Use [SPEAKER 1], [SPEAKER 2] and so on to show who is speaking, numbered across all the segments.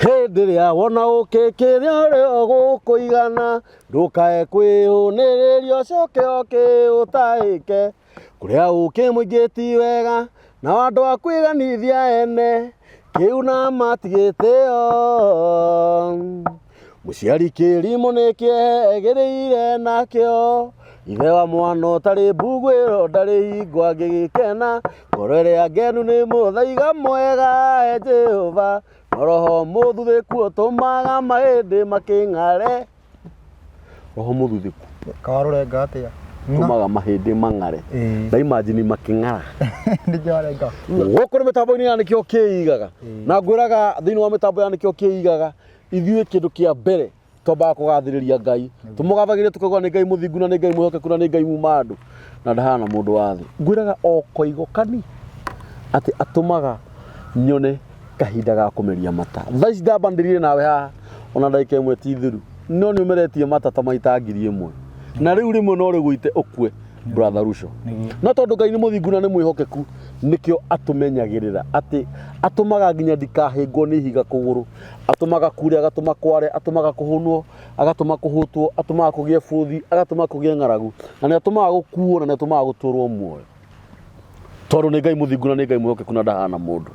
[SPEAKER 1] Hĩndĩ ĩrĩa wona ũkĩkĩrĩa ũrĩa ũgũkũigana, ndũkae kwĩyũnĩrĩria ũcoke ũke ũtaĩke. Kũrĩa ũkĩ mũingĩ ti wega, nao andũ a kwĩganithia ene, kĩu na matigĩtĩo. Mũciari kĩrimũ nĩ kĩegĩrĩire nakĩo, ithe wa mwana ũtarĩ mbuguĩro ndarĩ hingo angĩgĩkena, ngoro ĩrĩa ngenu nĩ mũthaiga mwega e Jehova, no roho mũthuthĩku ũtũmaga mahĩndĩ makĩng'are. Roho mũthuthĩku
[SPEAKER 2] Kawarũrenga atĩa?
[SPEAKER 1] Ũtũmaga mahĩndĩ mang'are.
[SPEAKER 2] Ĩĩ.
[SPEAKER 1] Na imagine makĩng'ara.
[SPEAKER 2] Nĩkĩo warenga.
[SPEAKER 1] Gũkũ nĩ mĩtambo-inĩ ya Nĩkĩo Kĩigaga. Na ngwĩraga thĩinĩ wa mĩtambo ya Nĩkĩo Kĩigaga, ithuĩ kĩndũ kĩa mbere twambaga kũgathĩrĩria Ngai. Tũmũgathagĩria tũkauga nĩ Ngai mũthingu na nĩ Ngai mwĩhokeku na nĩ Ngai muma andũ na ndahana mũndũ wa thĩ. Ngwĩraga o koigo kani atĩ atũmaga nyone kahinda ga kũmeria mata. Thaa ici ndambanĩrire nawe haha ona ndagĩka ĩmwe ti thiru no nĩ ũmeretie mata ta maita 1000 na rĩu rĩmwe no rĩgũite ũkue, brother Ruco. No tondũ Ngai nĩ mũthingu na nĩ mwĩhokeku, nĩkĩo atũmenyagĩrĩra atĩ atũmaga nginya ndikahĩngwo nĩ ihiga kũgũrũ, atũmaga kure, agatũma kware, atũmaga kũhũnwo, agatũma kũhũtwo, atũmaga kũgĩe bũthi, agatũma kũgĩe ng'aragu, na nĩ atũmaga gũkuo, na nĩ atũmaga gũtũrwo muoyo, tondũ nĩ Ngai mũthingu na nĩ Ngai mwĩhokeku na ndahana mũndũ.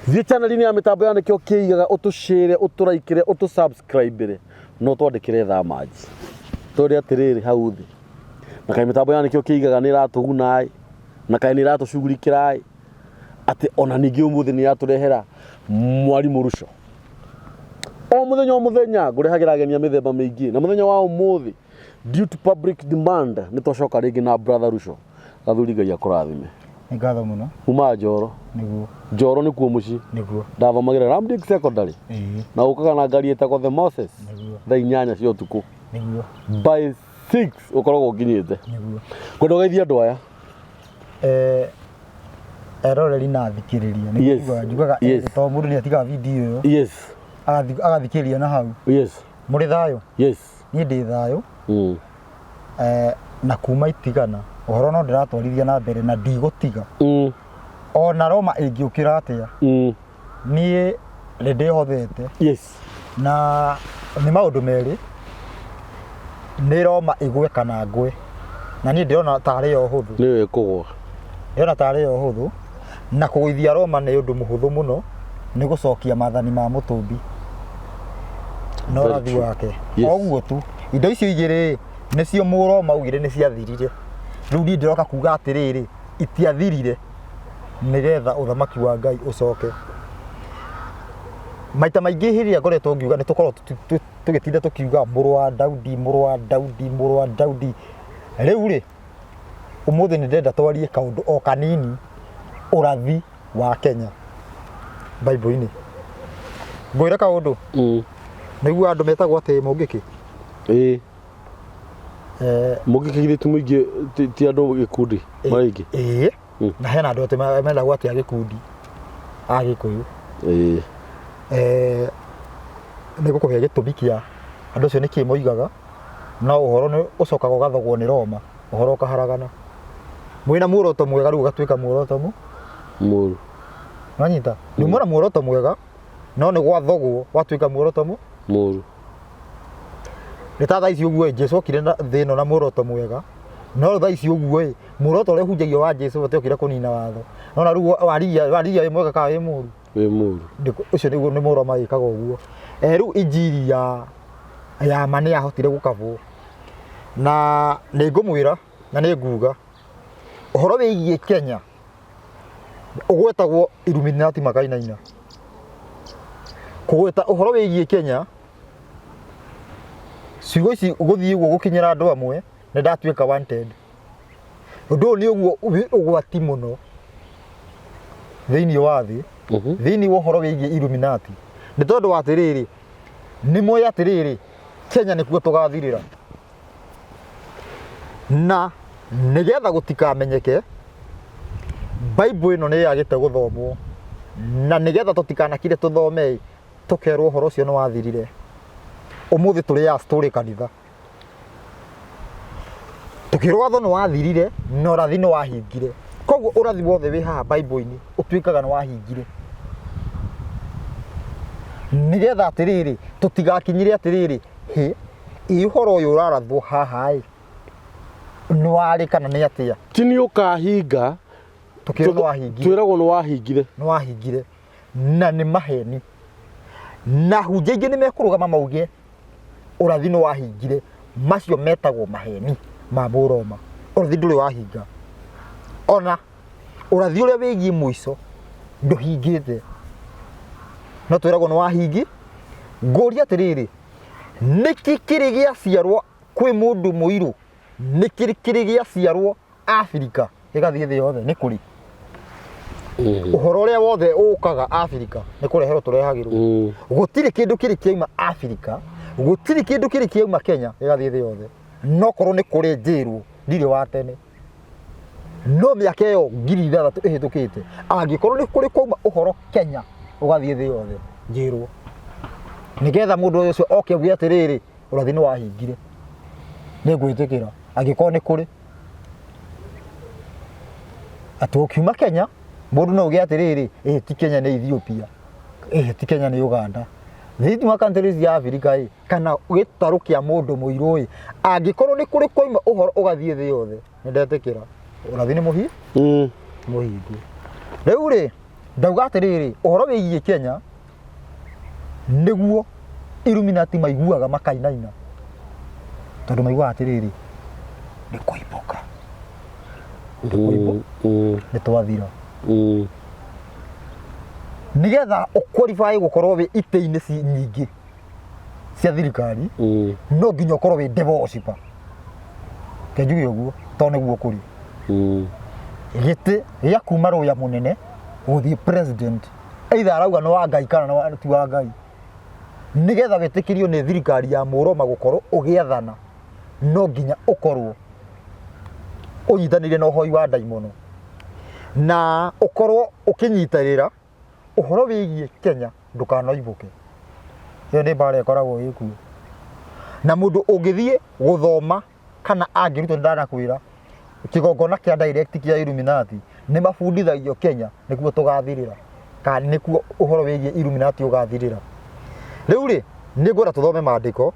[SPEAKER 1] Thiĩ channel-inĩ ya mĩtambo ya Nĩkĩo Kĩigaga, ũtũshare, ũtũraikĩre, ũtũsubscribe-re na ũtwandĩkĩre thaa manji twende atĩrĩrĩ hau thĩ, na kaĩ mĩtambo ya Nĩkĩo Kĩigaga nĩ ĩratũguna ĩ, na kaĩ nĩ ĩratũcugurikĩra ĩ, atĩ ona ningĩ ũmũthĩ nĩ yatũrehera mwarimũ Ruco. O mũthenya o mũthenya ngũrehagĩra ageni a mĩthemba mĩingĩ, na mũthenya wa ũmũthĩ, due to public demand, nĩ twacoka rĩngĩ na brother Ruco. Gathuri, Ngai akũrathime.
[SPEAKER 2] Nĩ ngatho mũno.
[SPEAKER 1] Kuma Njoro.
[SPEAKER 2] Nĩguo.
[SPEAKER 1] Njoro nĩkuo mũciĩ.
[SPEAKER 2] Nĩguo.
[SPEAKER 1] Ndathomagĩra Ramdick Secondary. Na ũkaga na ngari ĩtagwo The Moses.
[SPEAKER 2] Nĩguo.
[SPEAKER 1] Thaa 8 cia ũtukũ.
[SPEAKER 2] Nĩguo.
[SPEAKER 1] By 6 ũkoragwo ũkinyĩte.
[SPEAKER 2] Nĩguo.
[SPEAKER 1] Kwenda ũgeithie andũ aya.
[SPEAKER 2] Eroreri na athikĩrĩria nĩ kuga njugaga tondũ mũndũ nĩ atigaga video ĩyo agathikĩrĩria na hau. Mũrĩ thayũ?
[SPEAKER 1] Yes.
[SPEAKER 2] Niĩ ndĩ thayũ. Na kuma itigana ũhoro no ndĩratwarithia na mbere na ndigũtiga. Ona Roma ĩngĩũkĩra atĩa, niĩ nĩ ndĩhothete. Na nĩ maũndũ merĩ, nĩ Roma ĩgwe kana ngwe, na niĩ ndĩrona tarĩ yo hũthũ.
[SPEAKER 1] Nĩyo ĩkũgwa.
[SPEAKER 2] Ndĩrona tarĩ yo hũthũ, na kũgũithia Roma nĩ ũndũ mũhũthũ mũno, nĩ gũcokia maathani ma mũtũmbi na
[SPEAKER 1] Very
[SPEAKER 2] ũrathi
[SPEAKER 1] true.
[SPEAKER 2] wake.
[SPEAKER 1] Yes.
[SPEAKER 2] O ũguo tu, indo icio igĩrĩ nĩcio Mũroma augire nĩ ciathirire. Rĩu niĩ ndĩroka kuga atĩrĩrĩ, itiathirire nĩgetha ũthamaki wa Ngai ũcoke. Maita maingĩ hĩndĩ ĩrĩa ngoretwo ngiuga nĩ tũkoragwo tũgĩtinda tũkiuga mũrũ wa Daudi, mũrũ wa Daudi, mũrũ wa Daudi. Rĩu rĩ, ũmũthĩ nĩ ndĩrenda twarie kaũndũ o kanini, ũrathi wa Kenya Bible-inĩ. Ngwĩre kaũndũ, nĩguo andũ metagwo atĩ mũngĩkĩ?
[SPEAKER 1] Ĩĩ. Mũngĩkĩ githĩ ti mũingĩ, ti andũ gĩkundi marĩ aingĩ?
[SPEAKER 2] Ĩĩ. Na hena andũ atĩ mendagwo atĩ a gĩkundi a Gĩkũyũ.
[SPEAKER 1] Ĩĩ.
[SPEAKER 2] Nĩ ngũkũhe gĩtũmi kĩa andũ acio nĩkĩ moigaga, no ũhoro nĩ ũcokaga ũgathogwo nĩ Roma, ũhoro ũkaharagana. Mwĩna muoroto mwega rĩu ũgatuĩka muoroto
[SPEAKER 1] mũru.
[SPEAKER 2] Wanyita? Nĩ mwena muoroto mwega, no nĩ gwathogwo watuĩka muoroto
[SPEAKER 1] mũru.
[SPEAKER 2] Nĩ ta thaa ici ũguo ĩ, Jesu okire na thĩ ĩno na muoroto mwega, no thaa ici ũguo ĩ, muoroto ũrĩa ũhunjagio wa Jesu atĩ okire kũnina watho. No na rĩu warigia wĩ mwega kana wĩ mũru?
[SPEAKER 1] Wĩ mũru.
[SPEAKER 2] Ũcio nĩguo nĩ Mũroma wĩkaga ũguo. Rĩu injiri ya ma nĩ yahotire gũkabwo. Na nĩ ngũmwĩra na nĩ nguga ũhoro wĩgiĩ Kenya ũgwetagwo Illuminati makainaina. Kũgweta ũhoro wĩgiĩ Kenya, ciugo ici gũthiĩ ũguo gũkinyĩra andũ amwe, nĩ ndatuĩka wanted. Ũndũ ũyũ nĩ ũguo wĩ ũgwati mũno thĩinĩ wa thĩ, thĩinĩ wa ũhoro wĩgiĩ Illuminati. Nĩ tondũ wa atĩrĩrĩ, nĩ moĩ atĩrĩrĩ, Kenya nĩkuo tũgathirĩra. Na nĩgetha gũtikamenyeke, Bible ĩno nĩ yagĩte gũthomwo, na nĩgetha tũtikanakire tũthome ĩ, tũkerwo ũhoro ũcio nĩ wathirire. Ũmũthĩ tũrĩ as tũrĩ kanitha. Tũkĩrwo watho nĩ wathirire na ũrathi nĩ wahingire. Koguo ũrathi wothe wĩ haha Bible-inĩ ũtuĩkaga nĩ wahingire. Nĩgetha atĩrĩrĩ, tũtigakinyire atĩrĩrĩ, hĩ, ĩ ũhoro ũyũ ũrarathwo haha ĩ, nĩ warĩ kana nĩ atĩa?
[SPEAKER 1] Ti nĩ ũkahinga.
[SPEAKER 2] Tũkĩrwo nĩ wahingire.
[SPEAKER 1] Twĩragwo nĩ wahingire.
[SPEAKER 2] Nĩ wahingire. Na nĩ maheni. Na hunjia ingĩ nĩ mekũrũgama mauge ũrathi nĩ wahingire. Macio metagwo maheni ma Mũroma. Ũrathi ndũrĩ wahinga. Ona ũrathi ũrĩa wĩgiĩ mũico ndũhingĩte. No twĩragwo nĩ wahingi. Ngũria atĩrĩrĩ, nĩkĩ kĩrĩ gĩaciarwo kwĩ mũndũ mũirũ? Nĩkĩ kĩrĩ gĩaciarwo Afrika gĩgathiĩ thĩ yothe? Nĩ kũrĩ ũhoro ũrĩa wothe ũkaga Afrika nĩ kũreherwo tũrehagĩrwo. Gũtirĩ kĩndũ kĩrĩ kĩauma Afrika, gũtirĩ kĩndũ kĩrĩ kĩauma Kenya gĩgathiĩ thĩ yothe. No korwo nĩ kũrĩ njĩrwo ndirĩ wa tene, no mĩaka ĩyo 6000 ĩhĩtũkĩte, angĩkorwo nĩ kũrĩ kwauma ũhoro Kenya ũgathiĩ thĩ yothe, njĩrwo, nĩgetha mũndũ ũcio oke auge atĩrĩrĩ, ũrathi nĩ wahingire, nĩ ngwĩtĩkĩra. Angĩkorwo nĩ kũrĩ atĩ ũkiuma Kenya, mũndũ no auge atĩrĩrĩ, ĩ ti Kenya nĩ Ethiopia, ĩ ti Kenya nĩ Uganda, thĩinĩ wa countries ya Afrika ĩ, kana gĩtarũ kĩa mũndũ mũirũ ĩ, angĩkorwo nĩ kũrĩ kwauma ũhoro ũgathiĩ thĩ yothe, nĩ ndetĩkĩra ũrathi nĩ mũhi mũhingu. Rĩu rĩ, ndauga atĩrĩrĩ, ũhoro wĩgiĩ Kenya nĩguo Illuminati maiguaga makainaina, tondũ maiguaga atĩrĩrĩ, nĩ kũimbũka, nĩ twathira. Nĩgetha ũqualify gũkorwo wĩ itĩ-inĩ nyingĩ cia thirikari, no nginya ũkorwo wĩ devil worshiper. Reke njuge ũguo tondũ nĩguo kũrĩ. Gĩtĩ gĩa kuma rũya mũnene gũthiĩ president, either arauga nĩ wa Ngai kana ti wa Ngai, nĩgetha wĩtĩkĩrio nĩ thirikari ya Mũroma gũkorwo ũgĩathana, no nginya ũkorwo ũnyitanĩire na ũhoi wa ndaimono na ũkorwo ũkĩnyitĩrĩra ũhoro wĩgiĩ Kenya ndũkanoimbũke. Ĩyo nĩ mbara ĩkoragwo ĩkuo. Na mũndũ ũngĩthiĩ gũthoma kana angĩrutwo, nĩ ndanakwĩra kĩgongona kĩa direct kĩa Illuminati nĩ mabundithagio Kenya nĩkuo tũgathirĩra, kana nĩkuo ũhoro wĩgiĩ Illuminati ũgathirĩra. Rĩu rĩ, nĩ ngwenda tũthome maandĩko,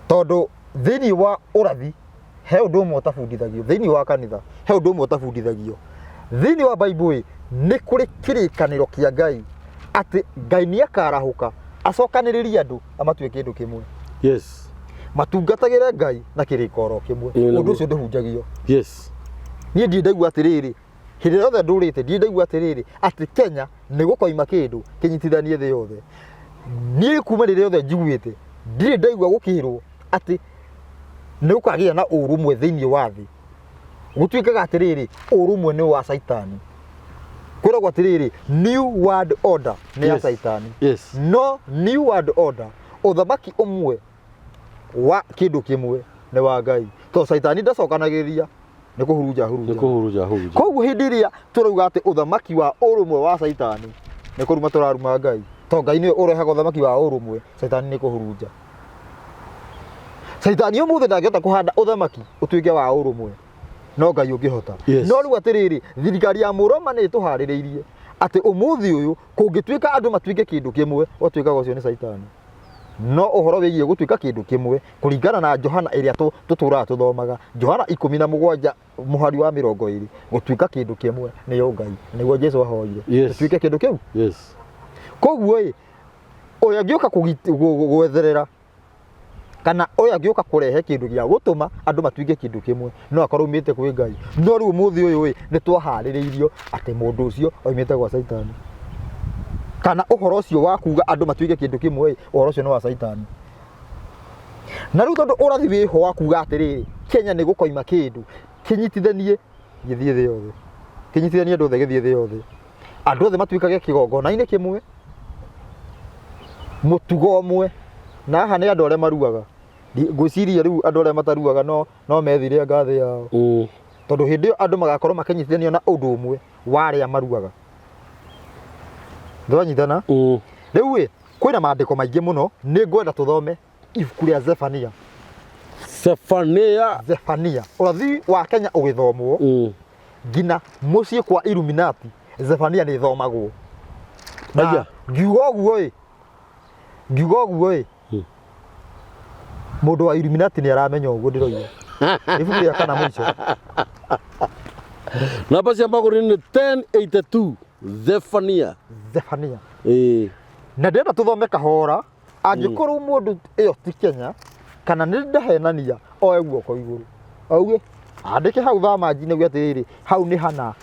[SPEAKER 2] tondũ thĩinĩ wa ũrathi he ũndũ ũmwe ũtabundithagio, thĩinĩ wa kanitha he ũndũ ũmwe ũtabundithagio. Thĩinĩ wa Bible ĩ, nĩ kũrĩ kĩrĩkanĩro kĩa Ngai atĩ Ngai nĩ akarahũka acokanĩrĩrie andũ amatue kĩndũ kĩmwe. Matungatagĩre Ngai na kĩrĩko oro kĩmwe. Ũndũ ũcio ndũhunjagio. Niĩ ndirĩ ndaigua atĩrĩrĩ, hĩndĩ ĩrĩa yothe ndũrĩte ndirĩ ndaigua atĩrĩrĩ atĩ Kenya nĩ gũkoima kĩndũ kĩnyitithanie thĩ yothe. Niĩ kuma rĩrĩa yothe njiguĩte ndirĩ ndaigua gũkĩrwo atĩ nĩ gũkagĩa na ũrũmwe thĩinĩ wa thĩ. Gũtuĩkaga atĩrĩrĩ, ũrũmwe nĩ wa Caitani. Kwĩragwo atĩrĩrĩ, New World Order nĩ ya Caitani. No New World Order, ũthamaki ũmwe wa kĩndũ kĩmwe nĩ wa Ngai. Tondũ Caitani ndacokanagĩrĩria, nĩ kũhurunja
[SPEAKER 1] ahurunja. Nĩ kũhurunja ahurunja.
[SPEAKER 2] Koguo hĩndĩ ĩrĩa tũrauga atĩ ũthamaki wa ũrũmwe wa Caitani, nĩ kũruma tũraruma Ngai. Tondũ Ngai nĩwe ũrehaga ũthamaki wa ũrũmwe, Caitani nĩ kũhurunja. Caitani ũmũthĩ ndangĩhota kũhanda ũthamaki ũtuĩke wa ũrũmwe, no Ngai ũngĩhota. No rĩu atĩrĩrĩ, thirikari ya Mũroma nĩ ĩtũharĩrĩirie atĩ ũmũthĩ ũyũ kũngĩtuĩka andũ matuĩke kĩndũ kĩmwe, gwatuĩkaga ũcio nĩ Caitani. No ũhoro wĩgiĩ gũtuĩka kĩndũ kĩmwe kũringana na Johana ĩrĩa tũtũraga tũthomaga, Johana 17 mũhari wa 20, gũtuĩka kĩndũ kĩmwe nĩyo Ngai, nĩguo Jesu ahoire. Tũtuĩke kĩndũ kĩu. Koguo ĩ, ũrĩa angĩũka gwetherera kana ũrĩa angĩũka kũrehe kĩndũ gĩa gũtũma andũ matuĩke kĩndũ kĩmwe no akorwo aumĩte kwĩ Ngai. No rĩu ũmũthĩ ũyũ ĩ, nĩ twaharĩrĩirio atĩ mũndũ ũcio oimĩte gwa Caitani, kana ũhoro ũcio wa kuga andũ matuĩke kĩndũ kĩmwe ĩ, ũhoro ũcio nĩ wa Caitani. Na rĩu tondũ ũrathi wĩho wa kuga atĩrĩrĩ, Kenya nĩ gũkoima kĩndũ kĩnyitithanie gĩthiĩ thĩ yothe, kĩnyitithanie andũ othe gĩthiĩ thĩ yothe, andũ othe matuĩkage kĩgongona-inĩ kĩmwe, mũtugo ũmwe. Na haha nĩ andũ arĩa maruaga, ngwĩciria rĩu andũ arĩa mataruaga no methire anga thĩ yao. Tondũ hĩndĩ ĩyo andũ magakorwo makĩnyitithanio na ũndũ ũmwe wa arĩa maruaga. Twanyitana? Rĩu ĩ, kwĩna maandĩko maingĩ mũno, nĩ ngwenda tũthome ibuku rĩa Zefania.
[SPEAKER 1] Zefania.
[SPEAKER 2] Zefania. Ũrathi wa Kenya ũgĩthomwo nginya mũciĩ kwa Illuminati, Zefania nĩ ĩthomagwo. Na
[SPEAKER 1] Aya.
[SPEAKER 2] ngiuga ũguo ĩ, Ngiuga ũguo ĩ, mũndũ wa Illuminati nĩ aramenya ũguo ndĩroiga. Nĩ ibuku rĩa kana mũico.
[SPEAKER 1] Namba cia magũrũ nĩ 1082 Zephania.
[SPEAKER 2] Zephania.
[SPEAKER 1] Ĩĩ.
[SPEAKER 2] Na ndĩrenda tũthome kahora angĩkorwo mũndũ ĩyo ti Kenya kana nĩ ndahenania oe guoko igũrũ auge andĩke hau thamanji-inĩ auge atĩrĩrĩ hau nĩ hana.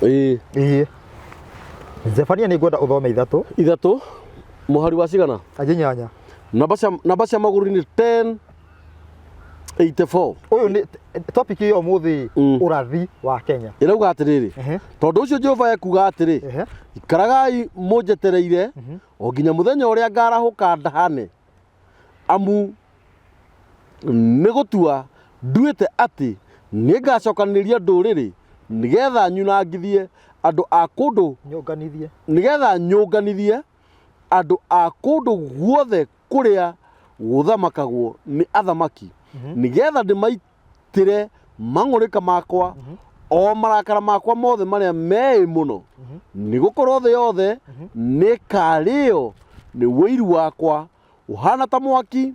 [SPEAKER 1] Ĩĩ.
[SPEAKER 2] Ĩĩ. Zefania nĩ ngwenda ũthome ithatũ.
[SPEAKER 1] Ithatũ mũhari wa cigana?
[SPEAKER 2] Anjĩ inyanya.
[SPEAKER 1] Namba cia magũrũ nĩ 1084.
[SPEAKER 2] Ũyũ nĩ topic ĩyo ũmũthĩ ũrathi wa Kenya.
[SPEAKER 1] Ĩrauga atĩrĩrĩ, tondũ ũcio Jehova ekuga atĩrĩ, ikaragai mũnjetereire o nginya mũthenya ũrĩa ngarahũka ndahane, amu nĩ gũtua nduĩte atĩ nĩngacokanĩrĩria ndũrĩrĩ nĩgetha nyunangithie andũ a kũndũ
[SPEAKER 2] Nyũnganithie.
[SPEAKER 1] nĩgetha nyũnganithie andũ a kũndũ guothe kũrĩa gũthamakagwo nĩ athamaki, nĩgetha ndĩmaitĩre mang'ũrĩka makwa, o marakara makwa mothe marĩa meĩ mũno, nĩgũkorwo thĩ yothe nĩĩkarĩo nĩ ũiru wakwa ũhana ta mwaki,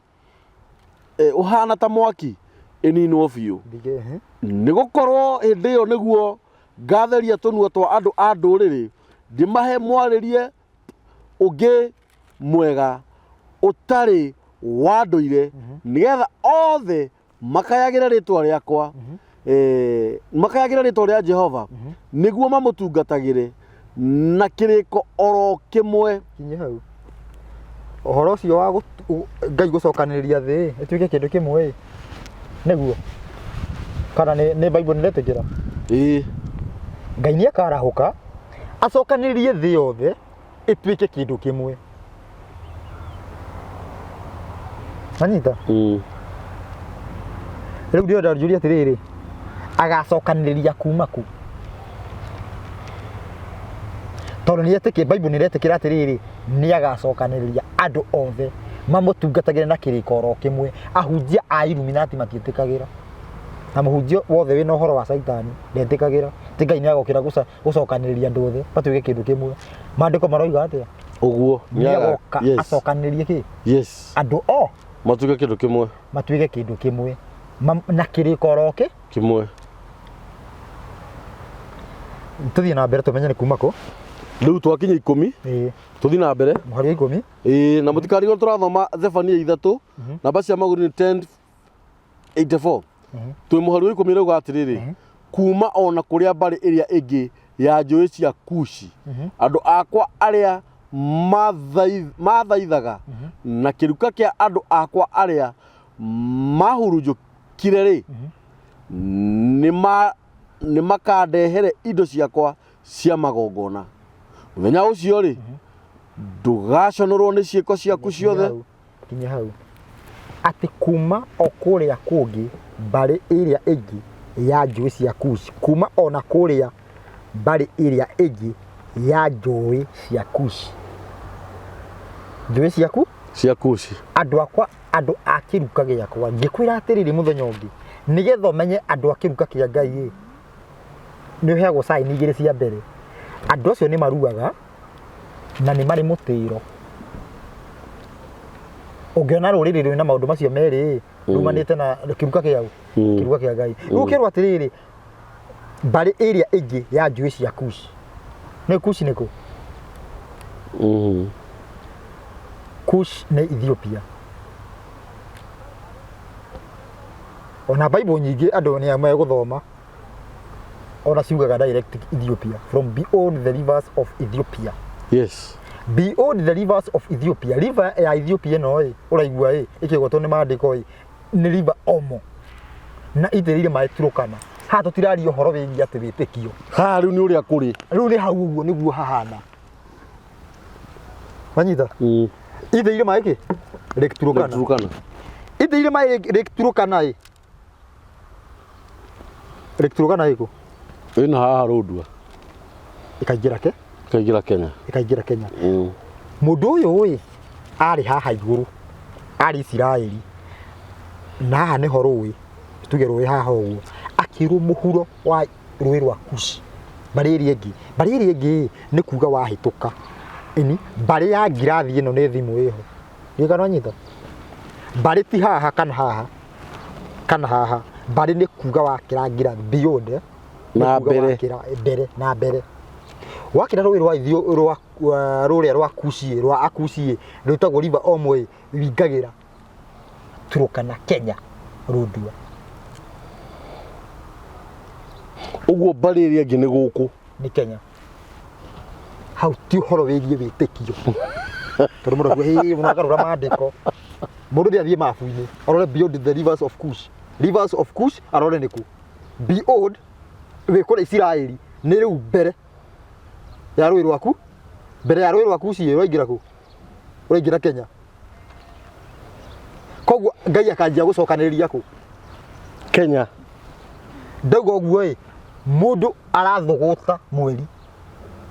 [SPEAKER 1] ũhana ta mwaki ĩninwo biũ.
[SPEAKER 2] Ndige, ehe.
[SPEAKER 1] Nĩgũkorwo hĩndĩ ĩyo nĩguo ngatheria tũnua twa andũ a ndũrĩrĩ, ndĩmahe mwarĩrie ũngĩ mwega ũtarĩ wa ndũire, nĩgetha othe makayagĩre rĩtwa rĩakwa, makayagĩre rĩtwa rĩa Jehova, nĩguo mamũtungatagĩre na kĩrĩko oro kĩmwe.
[SPEAKER 2] Kinyi hau. Ũhoro ũcio wa Ngai gũcokanĩrĩria thĩ ĩtuĩke kĩndũ kĩmwe ĩ, nĩguo kana nĩ Bible nĩretĩkĩra?
[SPEAKER 1] Ĩĩ.
[SPEAKER 2] Ngai nĩ akarahũka acokanĩrĩrie thĩ yothe ĩtuĩke kĩndũ kĩmwe. Wanyita? Rĩu ndĩrenda njũrie atĩrĩrĩ, agacokanĩrĩria kuma kũ? Tondũ nĩ Bible nĩ ĩretĩkĩra atĩrĩrĩ, nĩ agacokanĩrĩria andũ othe mamũtungatagĩre na kĩrĩko oro kĩmwe. Ahunjia a Illuminati matiĩtĩkagĩra, na mũhunjia wothe wĩna ũhoro wa caitani ndetĩkagĩra atĩ Ngai nĩ agokĩra gũcokanĩrĩria andũ othe matuĩke kĩndũ kĩmwe. Maandĩko maroiga atĩa?
[SPEAKER 1] Ũguo,
[SPEAKER 2] nĩ agoka acokanĩrĩrie kĩ?
[SPEAKER 1] Yes.
[SPEAKER 2] Andũ o
[SPEAKER 1] matuĩke kĩndũ kĩmwe.
[SPEAKER 2] Matuĩke kĩndũ kĩmwe. Na kĩrĩko oro kĩ?
[SPEAKER 1] Kĩmwe.
[SPEAKER 2] Tũthiĩ na mbere tũmenye nĩ kuma kũ.
[SPEAKER 1] Rĩu twakinya 10.
[SPEAKER 2] Ĩĩ.
[SPEAKER 1] Tũthiĩ na mbere.
[SPEAKER 2] Mũhari wa 10.
[SPEAKER 1] Ĩĩ, na mũtikarigwo tũrathoma Zefania 3, namba cia magũrũ nĩ 1084. Twĩ mũhari wa 10 rauga atĩrĩrĩ, kuma ona kũrĩa mbarĩ ĩrĩa ĩngĩ ya njũĩ cia Kushi, andũ akwa arĩa mathaithaga na kĩruka kĩa andũ akwa arĩa mahurunjũkire rĩ, nĩ makandehere indo ciakwa cia magongona. Mũthenya ũcio rĩ, ndũgaconorwo nĩ ciĩko ciaku ciothe.
[SPEAKER 2] Kinya hau. Atĩ kuma o kũrĩa kũngĩ mbarĩ ĩrĩa ĩngĩ ya njũĩ cia Kushi, kuma ona kũrĩa mbarĩ ĩrĩa ĩngĩ ya njũĩ cia Kushi. Njũĩ ciaku?
[SPEAKER 1] Cia Kushi.
[SPEAKER 2] Andũ akwa, andũ a kĩruka gĩakwa, ngĩkwĩra atĩrĩrĩ mũthenya ũngĩ, nĩgetha ũmenye andũ a kĩruka kĩa Ngai ĩ, nĩ ũheagwo sign igĩrĩ cia mbere. Andũ acio nĩ maruaga na nĩ marĩ mũtĩro. Ũngĩona rũrĩrĩ rwĩna maũndũ macio merĩ ĩ, rumanĩte na kĩruka kĩa ũ? Kĩruka kĩa Ngai. Rĩu ũkerwo atĩrĩrĩ, mbarĩ ĩrĩa ĩngĩ ya njũĩ cia Kushi. Nĩ Kushi nĩ kũ? Kush nĩ Ethiopia. Ona Bible nyingĩ andũ nĩ megũthoma ona ciugaga direct Ethiopia, from beyond the rivers of Ethiopia.
[SPEAKER 1] Yes.
[SPEAKER 2] Beyond the rivers of Ethiopia. River ya Ethiopia ĩno ĩ, ũraigua ĩ, ĩkĩgwetwo nĩ maandĩko ĩ, nĩ river Omo. Na itĩrĩire maĩ Turkana. Haha tũtiraria ũhoro wĩgiĩ atĩ wĩtĩkio.
[SPEAKER 1] Haha rĩu nĩ ũrĩa kũrĩ.
[SPEAKER 2] Rĩu nĩ hau ũguo nĩguo hahana. Wanyita? Itĩrĩire maĩ kĩ? Lake Turkana.
[SPEAKER 1] Lake Turkana.
[SPEAKER 2] Itĩrĩire maĩ Lake Turkana ĩ. Lake Turkana ĩkũ?
[SPEAKER 1] Ĩna haha Lodwar.
[SPEAKER 2] Ĩkaingĩra ke?
[SPEAKER 1] Ĩkaingĩra Kenya.
[SPEAKER 2] Ĩkaingĩra Kenya. Mũndũ ũyũ ĩ, arĩ haha igũrũ, arĩ Isiraeli, na haha nĩho rũĩ, tuge rũĩ haha ũguo, akĩrwo mũhuro wa rũĩ rwa Kushi, mbarĩ ĩrĩa ĩngĩ, mbarĩ ĩrĩa ĩngĩ ĩ, nĩ kuga wahĩtũka Ini mbarĩ ya ngirathi ĩno nĩ thimũ ĩho. Ndiũĩ kana wanyita. Mbarĩ ti haha kana haha kana haha. Mbarĩ nĩ kuga wakĩra ngirathi beyond eh? Nĩ
[SPEAKER 1] Na
[SPEAKER 2] kuga
[SPEAKER 1] mbere.
[SPEAKER 2] wakĩra mbere na mbere. Wakĩra rũĩ rwa ithio rwa rũrĩa rwa Kushi rwa Akushi rwĩtagwo River Omo ĩ ringagĩra Turkana Kenya Lodwar.
[SPEAKER 1] Ũguo mbarĩ ĩrĩa ĩngĩ nĩ gũkũ.
[SPEAKER 2] Nĩ Kenya. Hau ti ũhoro wĩgiĩ wĩtĩkio. Tondũ mũndũ akuga hĩ mũragarũra maandĩko. Mũndũ nĩ athiĩ mabu-inĩ arore beyond the rivers of Kush. Rivers of Kush arore nĩkũ. Beyond wĩ kũrĩa Isiraeli nĩ rĩu mbere ya rũĩ rwaku mbere ya rũĩ rwa Kushi ũraingĩra kũ? Ũraingĩra Kenya. Koguo Ngai akanjia gũcokanĩrĩria kũ?
[SPEAKER 1] Kenya.
[SPEAKER 2] Ndauga ũguo ĩ, mũndũ arathũgũta mweri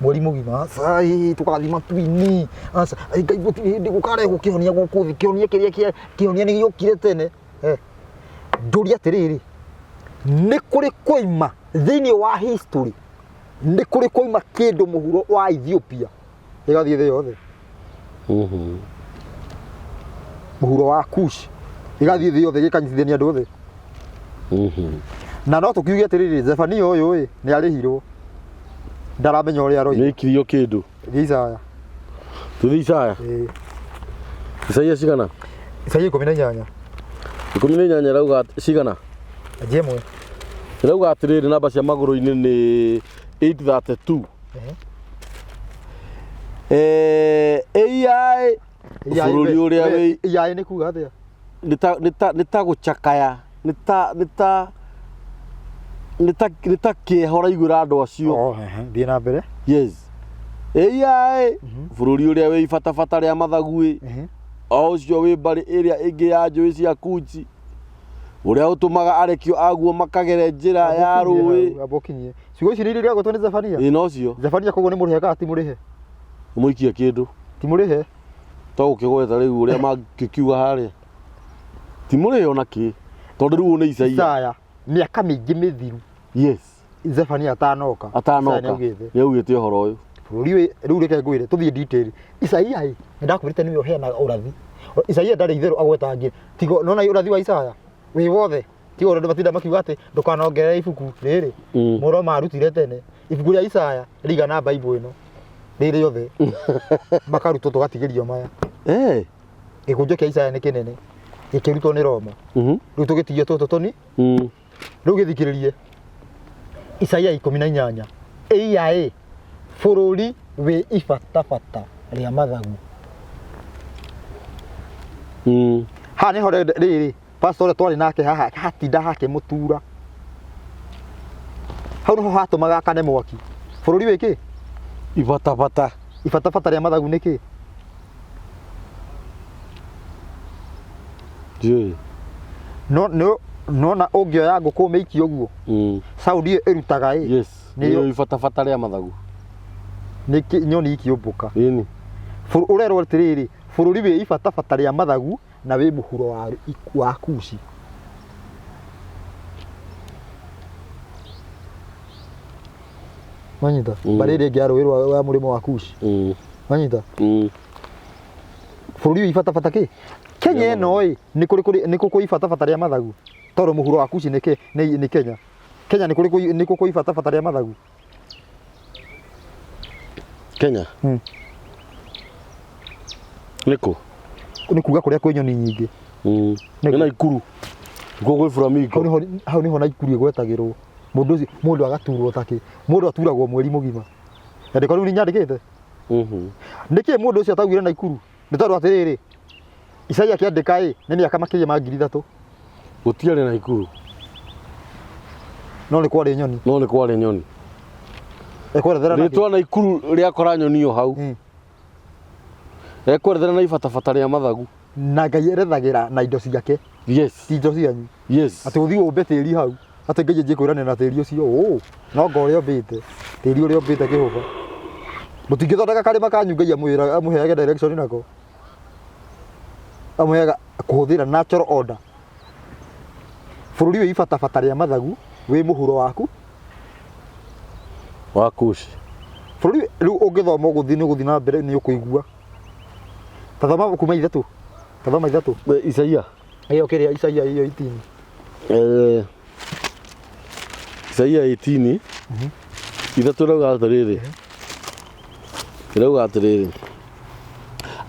[SPEAKER 2] mweri mũgima, aca ĩ tũgathiĩ matu-inĩ, aca ĩ Ngai gũtirĩ hĩndĩ gũkarehwo kĩhonia gũkũ thĩ, kĩhonia kĩrĩa kĩa kĩhonia nĩ gĩokire tene. Eh, Ndũria atĩrĩrĩ, nĩ kũrĩ kwaima thĩinĩ wa history, nĩ kũrĩ kwaima kĩndũ mũhuro wa Ethiopia gĩgathiĩ thĩ yothe? Mũhuro wa Kush gĩgathiĩ thĩ yothe gĩkanyitithania andũ othe? Na no tũkiuge atĩrĩrĩ, Zefania ũyũ ĩ nĩ arĩhirwo, ndaramenya ũrĩa aroiga.
[SPEAKER 1] Nĩ aikirio kĩndũ.
[SPEAKER 2] Thiĩ Isaya.
[SPEAKER 1] Tũthiĩ Isaya.
[SPEAKER 2] Ĩĩ.
[SPEAKER 1] Isaia cigana?
[SPEAKER 2] Isaia 18.
[SPEAKER 1] 18 ĩrauga cigana?
[SPEAKER 2] Anjia ĩmwe.
[SPEAKER 1] Ĩrauga atĩrĩrĩ, namba cia magũrũ-inĩ nĩ 832. Eh, AI bũrũri ũrĩa wĩ
[SPEAKER 2] Iyaĩ nĩ kuga atĩa?
[SPEAKER 1] nĩ ta nĩ ta nĩ ta gũcakaya nĩ ta nĩ ta nĩ ta nĩ ta kĩeha ũraiguĩra andũ acio.
[SPEAKER 2] Oh, ehe, thiĩ na mbere.
[SPEAKER 1] Yes. AI bũrũri ũrĩa wĩ ibatabata rĩa mathagu-ĩ, o ũcio wĩ mbarĩ ĩrĩa ĩngĩ ya njũĩ cia Kuchi, ũrĩa ũtũmaga arekio aguo makagere njĩra ya rũĩ.
[SPEAKER 2] Amba ũkinyie. Ciugo ici nĩ iria iragwetwo nĩ Zefania?
[SPEAKER 1] Ĩ nocio.
[SPEAKER 2] Zefania koguo nĩ mũrĩhe kana ti mũrĩhe?
[SPEAKER 1] Mũikie kĩndũ.
[SPEAKER 2] Ti mũrĩhe?
[SPEAKER 1] To gũkĩgweta rĩu ũrĩa mangĩkiuga harĩa. Ti mũrĩhe ona kĩ. Tondũ rĩu ũyũ nĩ Isaia.
[SPEAKER 2] Isaya mĩaka mĩingĩ mĩthiru.
[SPEAKER 1] Yes.
[SPEAKER 2] Zefania atanoka. Isaya
[SPEAKER 1] Atanoka.
[SPEAKER 2] nĩaugĩte.
[SPEAKER 1] Nĩaugĩte ũhoro ũyũ.
[SPEAKER 2] Bũrũri ũyũ rĩu reke ngwĩre tũthiĩ detail. Isaia ĩ nĩndakwĩrĩte nĩwe ũheanaga ũrathi. Isaia ndarĩ itherũ agwetaga nginya tiga nona ũrathi wa Isaya wĩ wothe tiga ũrĩa andũ matinda makiuga atĩ ndũkanongerere ibuku rĩrĩ mũro marutire tene ibuku rĩa Isaya rĩigana Bible ĩno rĩ rĩothe makarutwo tũgatigĩrio maya.
[SPEAKER 1] Eh.
[SPEAKER 2] Gĩkũnjo kĩa Isaya nĩ kĩnene gĩkĩrutwo nĩ Roma. Rĩu tũgĩtigio tũtũ tũni. Rĩu gĩthikĩrĩrie Isaia 18 ĩiya ĩ bũrũri wĩ ibatabata rĩa mathagu. Haha nĩho rĩrĩ pastor ũrĩa twarĩ nake haha hatinda hakĩmũtura hau nĩho hatũmaga akane mwaki. Bũrũri wĩ kĩ?
[SPEAKER 1] Ibatabata.
[SPEAKER 2] Ibatabata rĩa mathagu nĩ kĩ?
[SPEAKER 1] Ndiũĩ.
[SPEAKER 2] No no nona ũngĩoya ngũkũ ũmĩikie ũguo sound ĩyo ĩrutaga ĩ
[SPEAKER 1] Yes.
[SPEAKER 2] Nĩyo-
[SPEAKER 1] Nĩyo ibatabata rĩa mathagu.
[SPEAKER 2] nĩ nyoni ikĩũmbũka.
[SPEAKER 1] Ĩni.
[SPEAKER 2] Ũrerwo atĩrĩrĩ bũrũri wĩ ibatabata rĩa mathagu na wĩ mũhuro wa Kushi. Wanyita? Mbarĩ ĩrĩa ĩngĩ ya rũĩ rwa mũrĩmo wa Kushi. Wanyita? Bũrũri wĩ ibatabata kĩ? Kenya ĩno ĩ nĩ kũrĩ kũrĩ nĩ kũ kwĩ ibatabata rĩa mathagu? Tondũ mũhuro wa Kushi nĩ kĩ nĩ Kenya. Kenya nĩ kũrĩ nĩ kũ kwĩ ibatabata rĩa mathagu?
[SPEAKER 1] Kenya? Nĩ kũ?
[SPEAKER 2] Nĩ kuga kũrĩa kwĩ nyoni nyingĩ.
[SPEAKER 1] Nĩ Naikuru. Nĩkuo kwĩ flamingo.
[SPEAKER 2] Hau nĩho Naikuru ĩgwetagĩrwo. Mũndũ ũcio mũndũ agaturwo takĩ. Mũndũ aturagwo mweri mũgima. Rĩandĩko rĩu nĩ nyandĩkĩte? Nĩkĩ mũndũ ũcio ataugire Naikuru? Nĩ tondũ atĩrĩrĩ, Isaia akĩandĩka ĩ, nĩ mĩaka makĩria ma 3000.
[SPEAKER 1] Gũtiarĩ Naikuru.
[SPEAKER 2] No nĩ kwarĩ nyoni.
[SPEAKER 1] No nĩ kwarĩ nyoni.
[SPEAKER 2] Ekwerethera nakĩ?
[SPEAKER 1] Rĩtwa Naikuru rĩakora nyoni o hau. Ekwerethera na ibatabata rĩa mathagu.
[SPEAKER 2] Na Ngai erethagĩra na indo ciake.
[SPEAKER 1] Yes.
[SPEAKER 2] Ti indo cianyu.
[SPEAKER 1] Yes.
[SPEAKER 2] Atĩ ũthiĩ ũmbe tĩri hau. Atĩ Ngai anjie kwĩranĩra na tĩri ũcio. Ũ, no nga ũrĩa ũmbĩte. Tĩri ũrĩa ũmbĩte kĩhũba. Mũtingĩthondeka karĩma kanyu Ngai amwĩra amũheage direction nako. Amũheaga kũhũthĩra natural order. Bũrũri wĩ ibatabata rĩa mathagu wĩ mũhuro waku.
[SPEAKER 1] Wa Kushi.
[SPEAKER 2] Bũrũri Rĩu ũngĩthoma ũgũthiĩ nĩ ũgũthiĩ na mbere nĩ ũkũigua. Ta thoma kuma ithatũ. Ta thoma ithatũ.
[SPEAKER 1] Isaia.
[SPEAKER 2] Ĩyo kĩrĩa Isaia ĩyo 18.
[SPEAKER 1] Isaia 18 ithatũ ĩrauga atĩrĩrĩ, ĩrauga atĩrĩrĩ,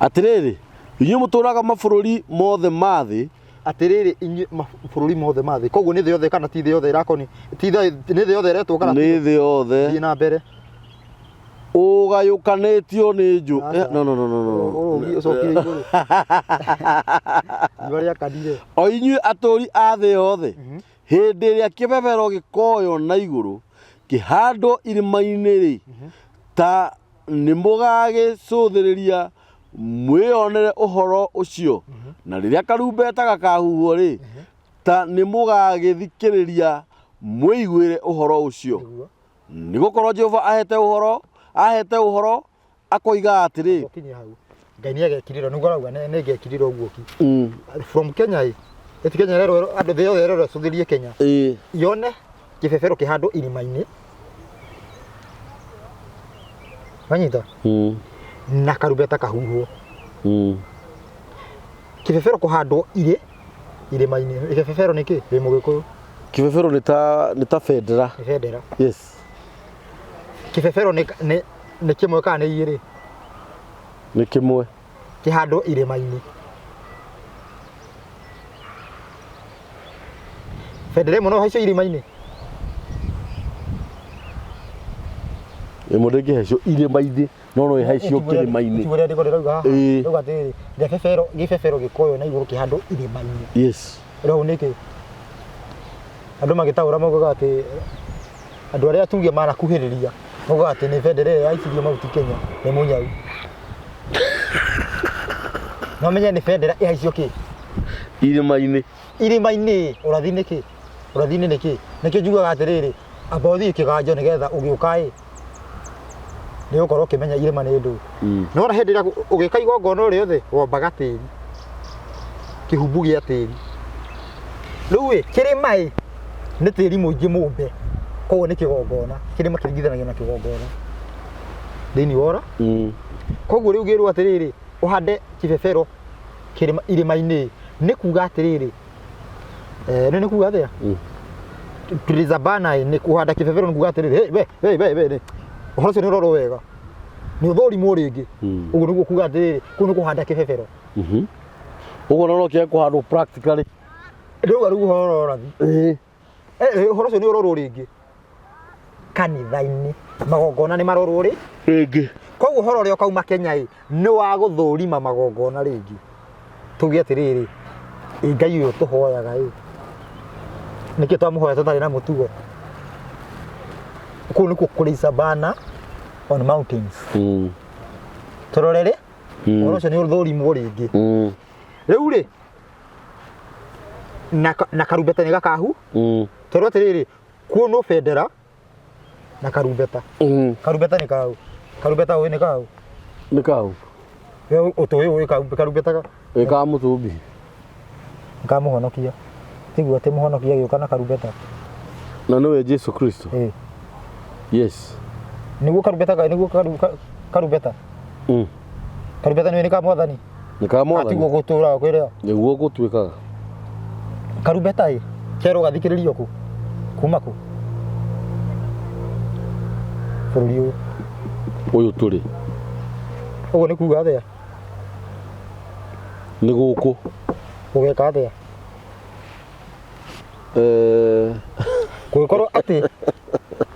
[SPEAKER 1] atĩrĩrĩ inyuĩ mũtũraga mabũrũri mothe ma thĩ.
[SPEAKER 2] Atĩrĩrĩ inyuĩ mabũrũri mothe ma thĩ. Koguo nĩ thĩ yothe kana ti thĩ yothe ĩrakoni? Ti thĩ, nĩ thĩ yothe ĩretwo kana ti
[SPEAKER 1] Nĩ thĩ yothe.
[SPEAKER 2] Thiĩ na mbere.
[SPEAKER 1] Ũgayũkanĩtio nĩ njũ.
[SPEAKER 2] Aca.
[SPEAKER 1] No, no, no, no, no.
[SPEAKER 2] Ũrũgi ũcokire igũrũ. Riũa rĩakanire.
[SPEAKER 1] O inyuĩ atũũri a thĩ yothe, hĩndĩ ĩrĩa kĩbebero gĩkoywo na igũrũ kĩhandwo irĩma-inĩ-rĩ, ta nĩmũgagĩcũthĩrĩria mwĩyonere ũhoro ũcio, na rĩrĩa karumbeta gakahuhwo-rĩ, ta nĩmũgagĩthikĩrĩria mwĩiguĩre ũhoro ũcio.
[SPEAKER 2] Nĩguo.
[SPEAKER 1] Nĩgũkorwo Jehova ahete ũhoro akoiga atĩrĩ.
[SPEAKER 2] Ũkinye hau. Ngai nĩ agekirĩra, nĩguo arauga nĩ ngekirĩra ũguo ki. From Kenya ĩ. Eti Kenya ĩrerwo andũ thĩ yothe ĩrerwo ĩcũthĩrie Kenya. Yone kĩbebero kĩhandwo irima-inĩ. Wanyita? Na karumbeta kahuhwo. Kĩbebero kũhandwo irĩ irĩma-inĩ. Kĩbebero nĩ kĩ? Wĩ Mũgĩkũyũ.
[SPEAKER 1] Kĩbebero nĩ ta bendera.
[SPEAKER 2] Nĩ bendera.
[SPEAKER 1] Yes.
[SPEAKER 2] Kĩbebero nĩ kĩmwe kana nĩ igĩrĩ?
[SPEAKER 1] Nĩ kĩmwe.
[SPEAKER 2] Kĩhandwo irĩma-inĩ. Bendera ĩmwe no ĩhaicio irĩma-inĩ?
[SPEAKER 1] Ĩmwe ndĩngĩhaicio irĩma-inĩ, no no ĩhaicio kĩrĩma-inĩ.
[SPEAKER 2] Kiugo rĩandĩko rĩrauga haha.
[SPEAKER 1] Ĩĩ.
[SPEAKER 2] Rĩrauga atĩrĩrĩ, gĩbebero gĩkoywo na igũrũ kĩhandwo irĩma-inĩ.
[SPEAKER 1] Yes.
[SPEAKER 2] Rĩu nĩ kĩ? Andũ magĩtaũra maugaga atĩ andũ arĩa tuge manakuhĩrĩria maugaga atĩ nĩ bendera ĩyo yaicirio mahuti Kenya nĩ mũnyau. No menye nĩ bendera ĩhaicio kĩ?
[SPEAKER 1] Irĩma-inĩ.
[SPEAKER 2] Irĩma-inĩ. Ũrathi nĩ kĩ? Ũrathi-inĩ nĩ kĩ? Nĩkĩo njugaga atĩrĩrĩ, amba ũthiĩ kĩganjo nĩgetha ũgĩũka ĩ, nĩ ũgũkorwo ũkĩmenya irĩma nĩ ndũ. Nĩwona hĩndĩ ĩrĩa ũgĩka igongona o rĩothe, wambaga tĩri, kĩhumbu gĩa tĩri. Rĩu ĩ, kĩrĩma ĩ, nĩ tĩri mũingĩ mũmbe, koguo nĩ kĩgongona. Kĩrĩma kĩringithanagio na kĩgongona thĩinĩ wa ũra. Koguo rĩu ngĩrwo atĩrĩrĩ, ũhande kĩbebero kĩrĩma irĩma-inĩ, nĩ kuga atĩrĩrĩ, nĩ kuga atĩa? Turizabana nĩ kũhanda kĩbebero nĩ kuga atĩrĩrĩ, hey, we, we, we, we, ũhoro ũcio nĩ ũrorwo wega, nĩ ũthũrimwo rĩngĩ. Ũguo nĩguo kuga atĩrĩrĩ, kũu nĩ kũhanda kĩbebero.
[SPEAKER 1] Ũguo no kĩage kũhandwo practically.
[SPEAKER 2] Ndĩrauga rĩu ũhoro ũrathi. Ũhoro ũcio nĩ ũrorwo rĩngĩ kanitha-inĩ, magongona nĩ marorwo rĩ
[SPEAKER 1] Rĩngĩ.
[SPEAKER 2] Koguo ũhoro ũrĩa ũkauma Kenya ĩ, nĩ wa gũthũrima magongona rĩngĩ. Tuge atĩrĩrĩ, ĩ Ngai ũyũ tũhoyaga ĩ, nĩkĩ twamũhoya tũtarĩ na mũtugo? Kũu nĩkuo kũrĩ banner on mountains. Tũrore rĩ, ũhoro ũcio nĩ ũthũrimwo rĩngĩ. Rĩu rĩ, na karumbeta nĩ gakahu. Tondũ atĩrĩrĩ, kuonwo bendera na karumbeta. Karumbeta nĩ kau. Karumbeta ũĩ nĩ kau.
[SPEAKER 1] Nĩ kau.
[SPEAKER 2] We ũtũĩ ũĩ karumbeta ka?
[SPEAKER 1] Ĩ ka mũtũmbi.
[SPEAKER 2] Nĩ ka mũhonokia. Tiguo atĩ mũhonokia agĩũka na karumbeta.
[SPEAKER 1] Na nĩwe Jesu Kristo.
[SPEAKER 2] Ĩ.
[SPEAKER 1] Yes.
[SPEAKER 2] Nĩguo karumbeta ka, nĩguo karumbeta. Karumbeta nĩwe nĩ ka mwathani.
[SPEAKER 1] Nĩ ka mwathani.
[SPEAKER 2] Tiguo gũtũraga kwĩrĩa.
[SPEAKER 1] Nĩguo gũtuĩkaga.
[SPEAKER 2] Karumbeta ĩ, kerwo gathikĩrĩrio kũ? Kuma kũ? Bũrũri ũyũ.
[SPEAKER 1] Ũyũ tũrĩ.
[SPEAKER 2] Ũguo nĩ kuga atĩa?
[SPEAKER 1] Nĩ gũkũ.
[SPEAKER 2] Ũgeka atĩa? Kũngĩkorwo atĩ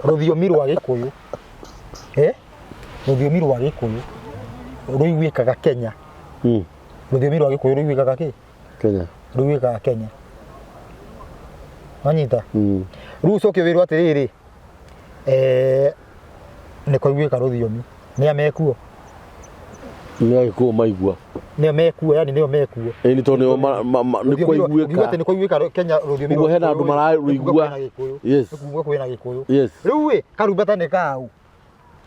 [SPEAKER 2] rũthiomi rwa Gĩkũyũ, rũthiomi rwa Gĩkũyũ rũiguĩkaga Kenya. Rũthiomi rwa Gĩkũyũ rũiguĩkaga kĩ?
[SPEAKER 1] Kenya.
[SPEAKER 2] Rũiguĩkaga Kenya. Wanyita? Rĩu ũcoke wĩrwo atĩrĩrĩ, nĩ kwaiguĩka rũthiomi. Nĩ a mekuo?
[SPEAKER 1] Nĩ Agĩkũyũ maigua.
[SPEAKER 2] Nĩ a mekuo, yani nĩo mekuo.
[SPEAKER 1] Ĩĩ, nĩ tondũ nĩo nĩ
[SPEAKER 2] Rũthiomi rwa-
[SPEAKER 1] kwaiguĩka.
[SPEAKER 2] ũngiuga atĩ nĩ kwaiguĩka Kenya rũthiomi
[SPEAKER 1] Ũguo
[SPEAKER 2] rwa
[SPEAKER 1] hena andũ
[SPEAKER 2] Gĩkũyũ,
[SPEAKER 1] mararũigua.
[SPEAKER 2] nĩ kuuga kwĩna Gĩkũyũ.
[SPEAKER 1] Yes.
[SPEAKER 2] Nĩ kuuga kwĩna Gĩkũyũ.
[SPEAKER 1] Yes.
[SPEAKER 2] Rĩu ĩ, karumbeta nĩ kau?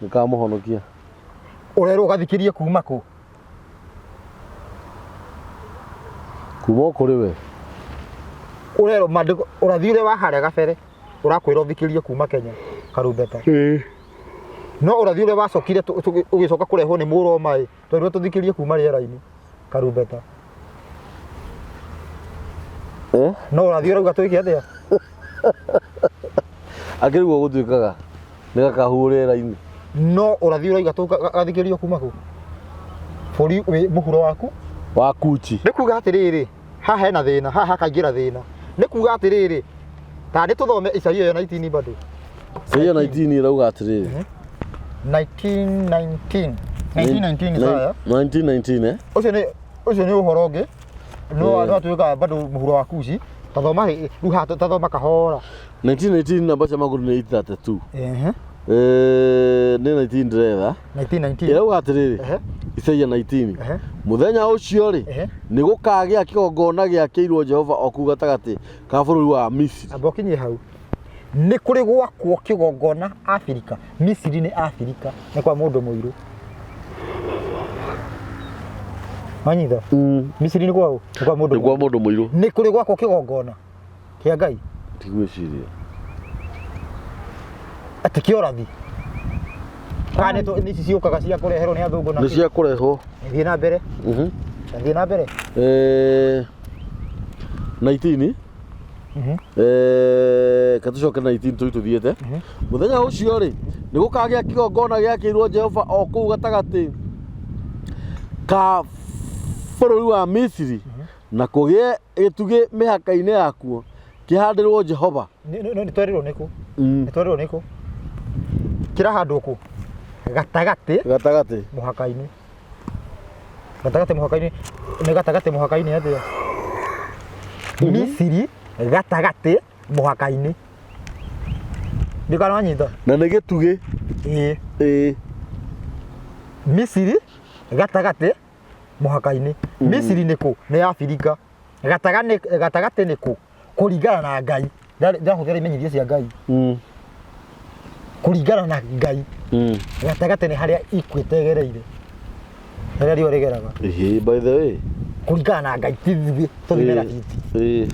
[SPEAKER 1] Nĩ ka mũhonokia.
[SPEAKER 2] Ũrerwo ũgathikĩrie kuma kũ?
[SPEAKER 1] Kuma o kũrĩ we.
[SPEAKER 2] Ũrerwo maandĩko, ũrathi ũrĩa wa harĩa gabere, ũrakwĩra ũthikĩrie kuma Kenya, karumbeta. No ũrathi ũrĩa wacokire ũgĩcoka kũrehwo nĩ Mũroma ĩ, twerirwo tũthikĩrie kuma rĩera-inĩ karumbeta.
[SPEAKER 1] Eh?
[SPEAKER 2] No ũrathi ũrauga twĩke atĩa?
[SPEAKER 1] Akĩrĩ guo gũtuĩkaga nĩ gakahuhwo rĩera-inĩ.
[SPEAKER 2] No ũrathi ũrauga tũgathikĩrio kuma kũ? Bũrũri wĩ mũhuro waku?
[SPEAKER 1] Wa Kuchi.
[SPEAKER 2] Nĩ kuga atĩrĩrĩ, haha hena thĩna, haha hakaingĩra thĩna. Nĩ kuga atĩrĩrĩ, ta nĩ tũthome Isaia ĩyo 19 bado.
[SPEAKER 1] Isaia 19 ĩrauga atĩrĩrĩ.
[SPEAKER 2] 1919. 1919 Isaya.
[SPEAKER 1] 1919 eh?
[SPEAKER 2] Ũcio nĩ ũcio nĩ ũhoro ũngĩ. No no atuĩka bado mũhuro wa Kushi. Tathoma rĩu haha tathoma kahora.
[SPEAKER 1] 1919 namba cia magũrũ nĩ 832.
[SPEAKER 2] Ehe.
[SPEAKER 1] Nĩ 19 ndĩretha.
[SPEAKER 2] 1919.
[SPEAKER 1] Ĩrauga atĩrĩrĩ.
[SPEAKER 2] Ehe.
[SPEAKER 1] Isaia 19.
[SPEAKER 2] Ehe.
[SPEAKER 1] Mũthenya ũcio rĩ,
[SPEAKER 2] Ehe.
[SPEAKER 1] nĩ gũkagĩa kĩgongona gĩakĩirwo Jehova o kũu gatagatĩ ka bũrũri wa Misiri.
[SPEAKER 2] Amba ũkinyie hau. Nĩ kũrĩ gwakwo kĩgongona Afrika. Misiri nĩ Afrika, nĩ kwa mũndũ mũirũ. Wanyita? Misiri nĩ kwa ũ? Nĩ kwa mũndũ
[SPEAKER 1] Nĩ kwa mũndũ mũirũ.
[SPEAKER 2] Nĩ kũrĩ gwakwo kĩgongona kĩa Ngai
[SPEAKER 1] Ndigwĩciria.
[SPEAKER 2] atĩ kĩa ũrathi. Kana nĩ ici ciũkaga cia kũreherwo nĩ athũngũ na
[SPEAKER 1] Nĩ cia kũrehwo.
[SPEAKER 2] Thiĩ na mbere. Thiĩ na mbere.
[SPEAKER 1] 19 ka tũcoke 19 tũi tũthiĩte. Mũthenya ũcio rĩ, nĩ gũkagĩa kĩgongona gĩakĩirwo Jehova o kũu gatagatĩ ka bũrũri wa Misiri, na kũgĩe gĩtugĩ mĩhaka-inĩ yakuo kĩhandĩrwo Jehova.
[SPEAKER 2] Nĩ twerirwo nĩ kũ? Nĩ twerirwo nĩ kũ? Kĩrahandwo kũ? Gatagatĩ
[SPEAKER 1] Gatagatĩ.
[SPEAKER 2] mũhaka-inĩ. Gatagatĩ mũhaka-inĩ nĩ gatagatĩ mũhaka-inĩ atĩa? Misiri gatagatĩ mũhaka-inĩ. Ndikana wanyita?
[SPEAKER 1] Na nĩ gĩtugĩ.
[SPEAKER 2] Ĩĩ.
[SPEAKER 1] Ĩĩ.
[SPEAKER 2] Misiri gatagatĩ mũhaka-inĩ. Misiri nĩ kũ? Nĩ Abirika. Gatagatĩ nĩ kũ? Kũringana na Ngai. Ndahũthĩra imenyithia cia Ngai. Kũringana na Ngai. Gatagatĩ nĩ harĩa ikuĩte ĩgereire. Harĩa riũa rĩgeraga.
[SPEAKER 1] Ĩhĩ, by the way.
[SPEAKER 2] Kũringana na Ngai ti ithuĩ tũthime na biti.
[SPEAKER 1] Ĩĩ.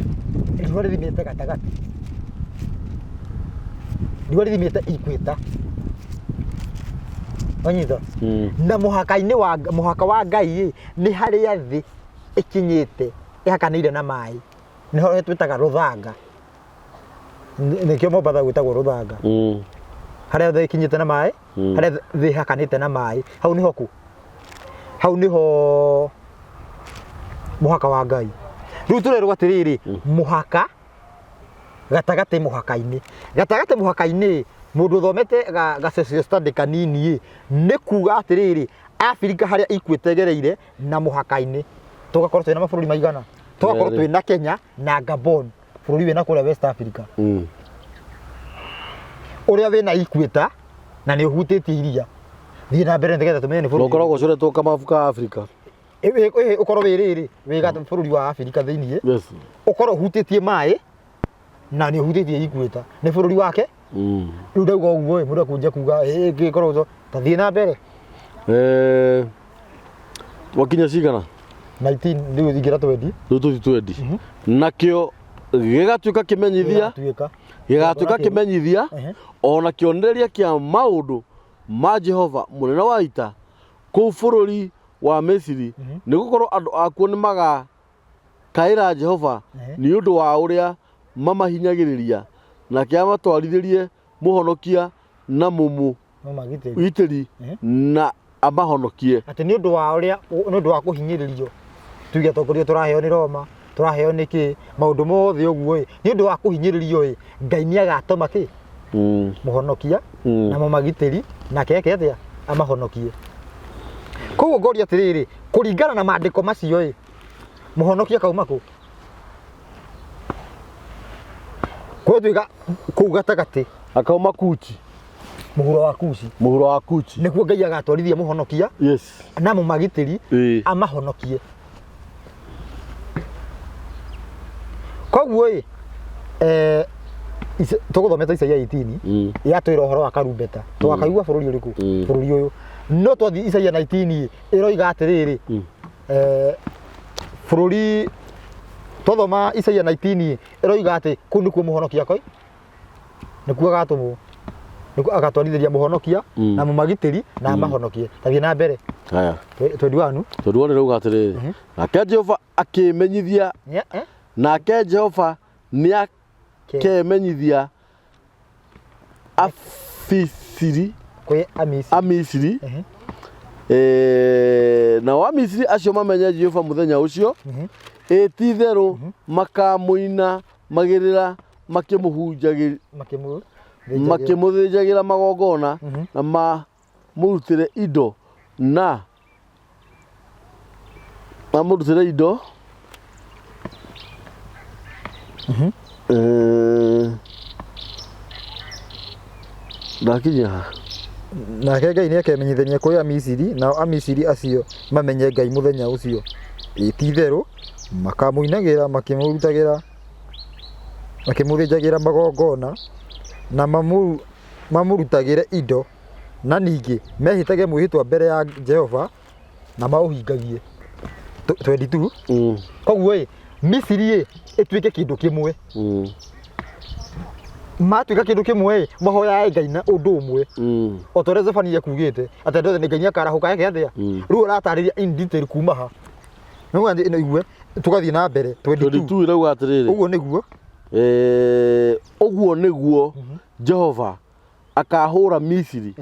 [SPEAKER 2] Riũa rĩthimĩte gatagatĩ. Riũa rĩthimĩte equator. Wanyita? Na mũhaka-inĩ wa mũhaka wa Ngai ĩ, nĩ harĩa thĩ ĩkinyĩte ĩhakanĩire na maĩ. Nĩho twĩtaga rũthanga. Nĩkĩo Mombatha gwĩtagwo rũthanga. Harĩa thĩ ĩkinyĩte na maĩ, harĩa thĩ ĩhakanĩte na maĩ, hau nĩho kũ? Hau nĩho mũhaka wa Ngai. Rĩu tũrerwo atĩrĩrĩ, mũhaka gatagatĩ mũhaka-inĩ. Gatagatĩ mũhaka-inĩ, mũndũ ũthomete ga social study kanini ĩ, nĩ kuga atĩrĩrĩ, Afrika harĩa ikuĩte ĩgereire na mũhaka-inĩ. Tũgakorwo twĩna mabũrũri maigana? Tũgakorwo twĩna Kenya na Gabon, bũrũri wĩna kũrĩa West Africa. Ũrĩa wĩna equator na nĩ ũhutĩtie iria. Thiĩ na mbere nĩgetha tũmenye nĩ bũrũri.
[SPEAKER 1] Ũkoragwo ũcoretwo kamabu ka Africa.
[SPEAKER 2] Ũkorwo wĩ rĩrĩ, wĩ bũrũri wa Africa thĩiniĩ.
[SPEAKER 1] Yes.
[SPEAKER 2] Ũkorwo ũhutĩtie maĩ na nĩ ũhutĩtie equator. Nĩ bũrũri wake. Rĩu ndauga ũguo ĩ, mũndũ akũnjia kuga ĩ ngĩkorwo ta thiĩ na mbere.
[SPEAKER 1] Wakinya cigana?
[SPEAKER 2] 19 rĩu ingĩra 20.
[SPEAKER 1] Rĩu tũthi 20. Nakĩo gĩgatuĩka kĩmenyithia, gĩgatuĩka kĩmenyithia ona kĩonereria kĩa maũndũ ma Jehova mũnene wa ita kũu bũrũri wa Misiri, nĩ gũkorwo andũ akuo nĩ magakaĩra Jehova nĩ ũndũ wa ũrĩa mamahinyagĩrĩria, nake amatwarithĩrie mũhonokia na mũmũgitĩri na amahonokie.
[SPEAKER 2] Atĩ nĩ ũndũ wa ũrĩa, nĩ ũndũ wa kũhinyĩrĩrio, tuge atongoria tũraheo nĩ Roma, tũraheo nĩ kĩ, maũndũ mothe ũguo ĩ, nĩ ũndũ wa kũhinyĩrĩrio ĩ, Ngai nĩ agatũma kĩ? Mũhonokia na mũmagitĩri, nake eke atĩa? Amahonokie. Koguo ngoria atĩrĩrĩ, kũringana na maandĩko macio ĩ, mũhonokia akauma kũ? Gwatuĩka kũu gatagatĩ.
[SPEAKER 1] Akauma Kuchi.
[SPEAKER 2] Mũhuro wa Kuchi.
[SPEAKER 1] Mũhuro wa Kuchi.
[SPEAKER 2] Nĩkuo Ngai agatwarithia mũhonokia.
[SPEAKER 1] Yes.
[SPEAKER 2] Na mũmagitĩri. Amahonokie. Koguo ĩ, tũgũthomete Isaia 18, yatwĩra ũhoro wa karumbeta. Tũgakaigua bũrũri ũrĩkũ? Bũrũri ũyũ. No twathiĩ Isaia 19 ĩ, ĩroiga atĩrĩrĩ, bũrũri twathoma Isaia 19 ĩ, ĩroiga atĩ kũu nĩkuo mũhonokia akoi, nĩkuo agatũmwo. Nĩguo agatwarithĩria mũhonokia
[SPEAKER 1] Mm.
[SPEAKER 2] na mũmagitĩri na amahonokie. Tathiĩ na mbere.
[SPEAKER 1] Haya.
[SPEAKER 2] 21.
[SPEAKER 1] Tondũ wone rauga atĩrĩrĩ, nake Jehova akĩmenyithia,
[SPEAKER 2] Yeah, eh?
[SPEAKER 1] nake Jehova nĩ
[SPEAKER 2] Ke-
[SPEAKER 1] akemenyithia Afisiri
[SPEAKER 2] Kwĩ Amisiri.
[SPEAKER 1] Amisiri.
[SPEAKER 2] Ehe.
[SPEAKER 1] Eh, nao Amisiri acio mamenye Jehova mũthenya ũcio, ĩ ti itherũ makamũina magĩrĩra makĩmũhunjagĩria
[SPEAKER 2] Makĩmũ
[SPEAKER 1] makĩmũthĩnjagĩra magongona na mamũrutĩre indo na mamũrutĩre indo. Eh, ndakinya ha?
[SPEAKER 2] Nake Ngai nĩakemenyithania kwĩ Amisiri, nao Amisiri acio mamenye Ngai mũthenya ũcio. Ĩ ti itherũ makamũinagĩra makĩmũrutagĩra makĩmũthĩnjagĩra magongona na mamũrutagĩre indo, na ningĩ mehĩtage mwĩhĩtwa mbere ya Jehova na maũhingagie. 22. Koguo ĩ Misiri ĩ ĩtuĩke kĩndũ kĩmwe. Matuĩka kĩndũ kĩmwe ĩ mahoyae Ngai na ũndũ ũmwe. O ta ũrĩa Zefania ekugĩte atĩ andũ othe nĩ Ngai nĩakarahũka eke atĩa. Rĩu ũratarĩria in detail kuma ha. Nĩguo ĩno igue tũgathiĩ na mbere 22.
[SPEAKER 1] 22 ĩrauga atĩrĩrĩ,
[SPEAKER 2] Ũguo nĩguo.
[SPEAKER 1] Ũguo nĩguo Jehova akahũra Misiri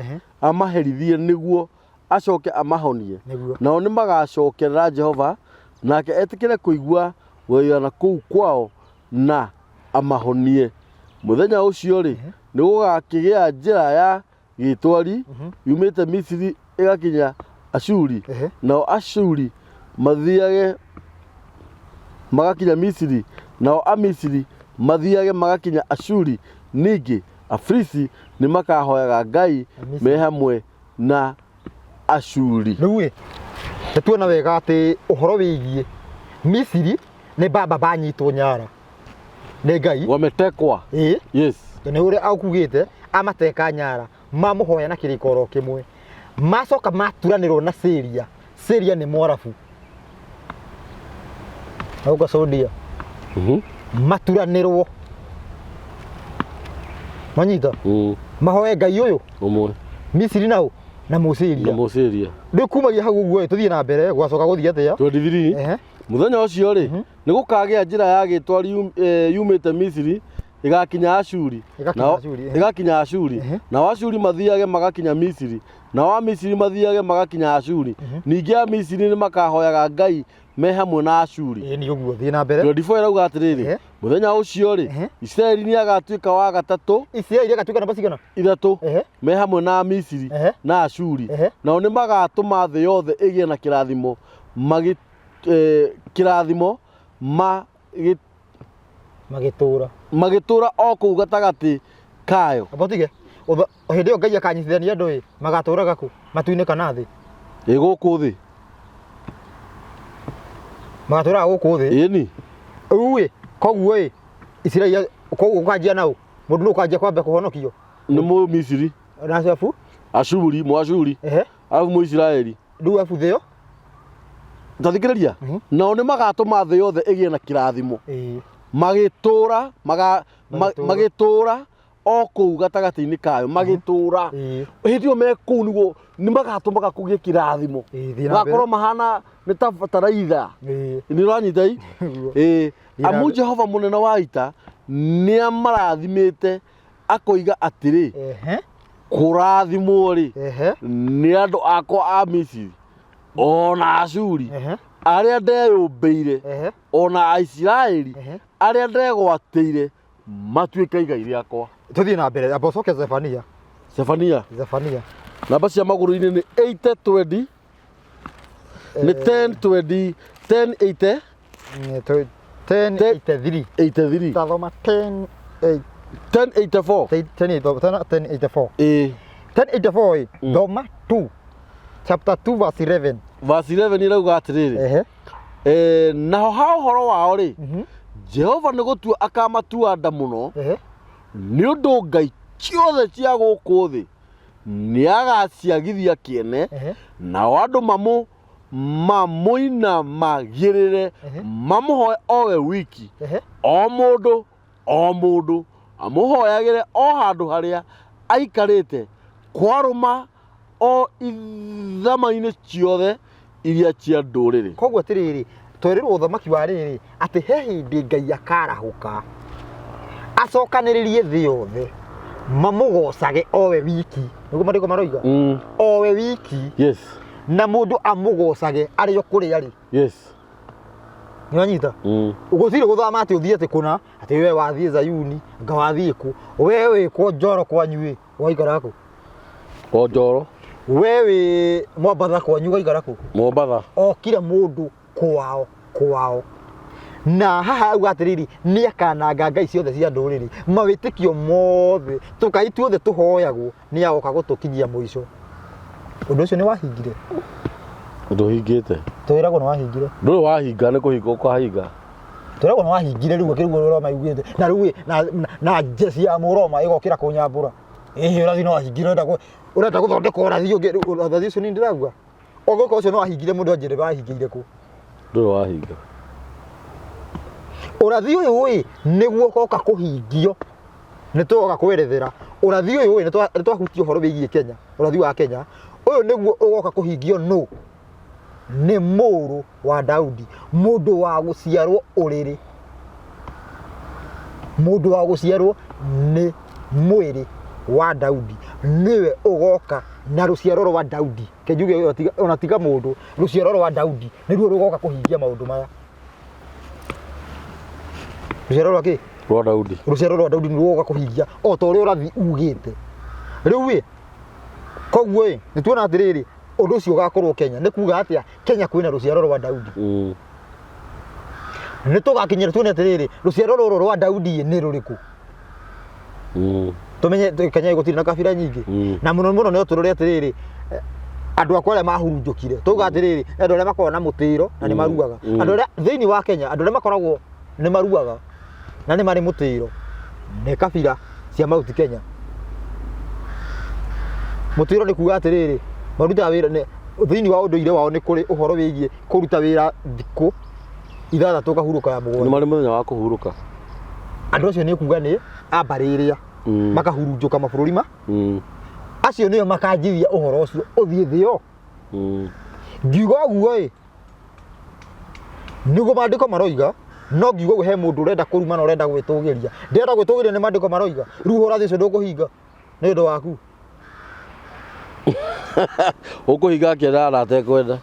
[SPEAKER 1] amaherithie nĩguo acoke amahonie.
[SPEAKER 2] Nĩguo.
[SPEAKER 1] Nao nĩ magacokerera Jehova, nake etĩkĩre kũigua gũthaithana kũu kwao na amahonie. Mũthenya ũcio-rĩ, nĩ gũgakĩgĩa njĩra ya gĩtwari yumĩte Misiri ĩgakinya Ashuri, nao Ashuri mathiage magakinya Misiri, nao Amisiri mathiage magakinya Ashuri. Ningĩ Afilisti nĩ makahoyaga Ngai
[SPEAKER 2] Amisiri.
[SPEAKER 1] me hamwe na Ashuri.
[SPEAKER 2] Rĩu ĩ nĩtuona wega atĩ ũhoro wĩgiĩ Misiri nĩ baba banyitwo nyara nĩ Ngai.
[SPEAKER 1] Wametekwa.
[SPEAKER 2] Ĩĩ.
[SPEAKER 1] Yes.
[SPEAKER 2] Nĩ ũrĩa akugĩte amateka nyara mamũhoya na kĩrĩko oro kĩmwe, macoka maturanĩrwo na Syria. Syria nĩ Mwarabu na Saudia. Maturanĩrwo manyita mahoe Ngai ũyũ
[SPEAKER 1] Ũmwe.
[SPEAKER 2] Misiri nao na
[SPEAKER 1] Na
[SPEAKER 2] Mũsyria.
[SPEAKER 1] Mũsyria.
[SPEAKER 2] Rĩu kumagia hau ũguo ĩ, tũthiĩ na mbere gwacoka gũthiĩ atĩa?
[SPEAKER 1] 23. Mũthenya ũcio rĩ, nĩ gũkagĩa njĩra ya gĩtwari yumĩte Misiri ĩgakinya Ashuri.
[SPEAKER 2] Ĩgakinya Ashuri, ehe.
[SPEAKER 1] Ĩgakinya Ashuri. Nao Ashuri mathiage magakinya Misiri, nao Amisiri mathiage magakinya Ashuri. Ningĩ Amisiri nĩ makahoyaga Ngai me hamwe na Ashuri.
[SPEAKER 2] Ĩĩ nĩ ũguo, thiĩ na mbere.
[SPEAKER 1] 24 ĩrauga atĩrĩrĩ, mũthenya ũcio rĩ, Isiraeli nĩ agatuĩka wa gatatũ.
[SPEAKER 2] Isiraeli agatuĩka namba cigana?
[SPEAKER 1] Ithatũ. Me hamwe na Misiri na Ashuri. Nao nĩ magatũma thĩ yothe ĩgĩe na kĩrathimo kĩrathimo
[SPEAKER 2] magĩtũra
[SPEAKER 1] magĩtũra o kũu gatagatĩ kayo.
[SPEAKER 2] Amba ũtige. Hĩndĩ ĩyo Ngai akanyitithania andũ ĩ, magatũraga kũ? Matu-inĩ kana thĩ?
[SPEAKER 1] Ĩ gũkũ thĩ.
[SPEAKER 2] Magatũraga gũkũ thĩ.
[SPEAKER 1] Ĩni.
[SPEAKER 2] Rĩu ĩ, koguo ĩ, Isiraeli koguo ũkanjia naũ? Mũndũ nũ ũkanjia kwamba kũhonokio?
[SPEAKER 1] Nĩ Mũmisiri.
[SPEAKER 2] Na Arabu?
[SPEAKER 1] Ashuri, Mũashuri. Arabu Mũisiraeli.
[SPEAKER 2] Rĩu arabu thĩ ĩyo?
[SPEAKER 1] Ta thikĩrĩria. Nao nĩ magatũma thĩ yothe ĩgĩe na kĩrathimo. Magĩtũra, magĩtũra o kũu gatagatĩ-inĩ kayo, magĩtũra. Hĩndĩ ĩyo me kũu nĩguo nĩ magatũmaga kũgĩe kĩrathimo.
[SPEAKER 2] Thiĩ na mbere.
[SPEAKER 1] Magakorwo mahana nĩ ta bataraitha. Nĩ ũranyita i?
[SPEAKER 2] Nĩguo.
[SPEAKER 1] Ĩĩ.
[SPEAKER 2] Thiĩ na
[SPEAKER 1] Amu
[SPEAKER 2] mbere.
[SPEAKER 1] Jehova mũnene wa ita nĩ amarathimĩte akoiga atĩrĩ, kũrathimwo rĩ nĩ andũ akwa a Misiri ona Ashuri arĩa ndeyũmbĩire ona Aisiraeli arĩa ndegwatĩire matuĩke igai rĩakwa.
[SPEAKER 2] Tũthiĩ na mbere, amba ũcoke Zefania.
[SPEAKER 1] Zefania.
[SPEAKER 2] Zefania.
[SPEAKER 1] Namba cia magũrũ-inĩ nĩ 80 20, nĩ 10 20, 10 80.
[SPEAKER 2] 10 83.
[SPEAKER 1] 83.
[SPEAKER 2] Tathoma 10 8.
[SPEAKER 1] 10 84.
[SPEAKER 2] 10 84. 10 84.
[SPEAKER 1] Ĩĩ.
[SPEAKER 2] 10 84 ĩ, thoma 2. Chapter 2 verse 11.
[SPEAKER 1] Verse 11 ĩrauga atĩrĩrĩ. Naho ha ũhoro wao rĩ, Jehova nĩ gũtua akamatua nda mũno, nĩ ũndũ ngai ciothe cia gũkũ thĩ nĩ agaciagithia kĩene, nao andũ mamũinamagĩrĩre, mamũhoe o we wiki, o mũndũ o mũndũ amũhoyagĩre o handũ harĩa Aikarĩte kwarũma o ithama-inĩ ciothe iria cia ndũrĩrĩ.
[SPEAKER 2] Koguo atĩrĩrĩ, twerĩrwo ũthamaki wa rĩrĩ atĩ he hĩndĩ Ngai akarahũka acokanĩrĩrie thĩ yothe mamũgocage owe wiki, nĩguo maandĩko maroiga. Owe wiki.
[SPEAKER 1] Yes.
[SPEAKER 2] Na mũndũ amũgocage arĩ o kũrĩa arĩ.
[SPEAKER 1] Yes.
[SPEAKER 2] Nĩwanyita? Gũtirĩ gũthama atĩ ũthiĩ atĩ kũna atĩ we wathiĩ Zayuni nga wathiĩ kũ, we wĩ kwa Njoro kwanyu ĩ waikara kũ?
[SPEAKER 1] O Njoro.
[SPEAKER 2] We wĩ Mombatha kwanyu ũgaikara kũ?
[SPEAKER 1] Mombatha.
[SPEAKER 2] O kila mũndũ kwao kwao. Na haha auga atĩrĩrĩ, nĩ akananga ngai ciothe cia ndũrĩrĩ, mawĩtĩkio mothe, tũkai tuothe tũhoyagwo, nĩ agoka gũtũkinyia mũico. Ũndũ ũcio nĩ wahingire?
[SPEAKER 1] Ndũhingĩte.
[SPEAKER 2] Twĩragwo nĩ wahingire.
[SPEAKER 1] Ndũrĩ wahinga, nĩ kũhinga ũkahinga.
[SPEAKER 2] Twĩragwo nĩ wahingire rĩu akĩrigwo Roma yugĩte. Na rĩu na jeshi ya Mũroma ĩgokĩra kũnyambũra. Ĩhĩ ũrathi no wahingire, ũrenda gũthondeka ũrathi ũngĩ, rĩu ũrathi ũcio nĩ ndĩrauga. Ũgũka ũcio no wahingire mũndũ anjĩre wahingĩire kũ?
[SPEAKER 1] Ndũrĩ wahinga.
[SPEAKER 2] Ũrathi ũyũ ĩ nĩguo ũgoka kũhingio. Nĩ tũgoka kwerethera ũrathi ũyũ ĩ, nĩ twahutia ũhoro wĩgiĩ Kenya, ũrathi wa Kenya ũyũ nĩguo ũgoka kũhingio nũ? Nĩ mũrũ wa Daudi, mũndũ wa gũciarwo ũrĩrĩ, mũndũ wa gũciarwo nĩ mwĩrĩ wa Daudi, nĩwe ũgoka na rũciaro rwa Daudi. Ke njuge ona tiga mũndũ, rũciaro rwa Daudi nĩruo rũgoka kũhingia maũndũ maya. Rũciaro rwa kĩ?
[SPEAKER 1] Rwa Daudi.
[SPEAKER 2] Rũciaro rwa Daudi nĩruo rũgoka kũhingia o ta ũrĩa ũrathi ugĩte. Rĩu ĩ, koguo ĩ, nĩ tuona atĩrĩrĩ, ũndũ ũcio ũgakorwo Kenya. Nĩ kuga atĩa? Kenya kwĩna rũciaro rwa Daudi. Nĩ tũgakinyĩra tuone atĩrĩrĩ, rũciaro rũrũ rwa Daudi nĩ rũrĩkũ? Tũmenye Kenya gũtirĩ na kabira nyingĩ. Na mũno mũno no tũrore atĩrĩrĩ, andũ akwa arĩa mahurunjũkire, tauga atĩrĩrĩ, andũ arĩa makoragwo na mũtĩro na nĩ maruaga. Andũ arĩa thĩinĩ wa Kenya, andũ arĩa makoragwo nĩ maruaga na nĩ marĩ mũtĩro nĩ kabira cia Mount Kenya. Mũtĩro nĩ kuga atĩrĩrĩ, marutaga wĩra nĩ thĩinĩ wa ũndũire wao nĩ kũrĩ ũhoro wĩgiĩ kũruta wĩra thikũ ithathatũ ũkahurũka ya
[SPEAKER 1] Nĩ
[SPEAKER 2] mũgwanja.
[SPEAKER 1] marĩ mũthenya wa kũhurũka.
[SPEAKER 2] Andũ acio nĩ kuga nĩ a mbarĩ ĩrĩa makahurunjũka mabũrũri ma acio nĩo makanjithia ũhoro ũcio ũthiĩ thĩ yo. Ngiuga ũguo ĩ, nĩguo maandĩko maroiga, no ngiuga ũguo he mũndũ ũrenda kũruma na ũrenda gwĩtũgĩria. Ndĩrenda gwĩtũgĩria nĩ maandĩko maroiga. Rĩu ũrathi ũcio ndũkũhinga nĩ ũndũ waku.
[SPEAKER 1] Ũkũhinga akĩendaga na atekwenda.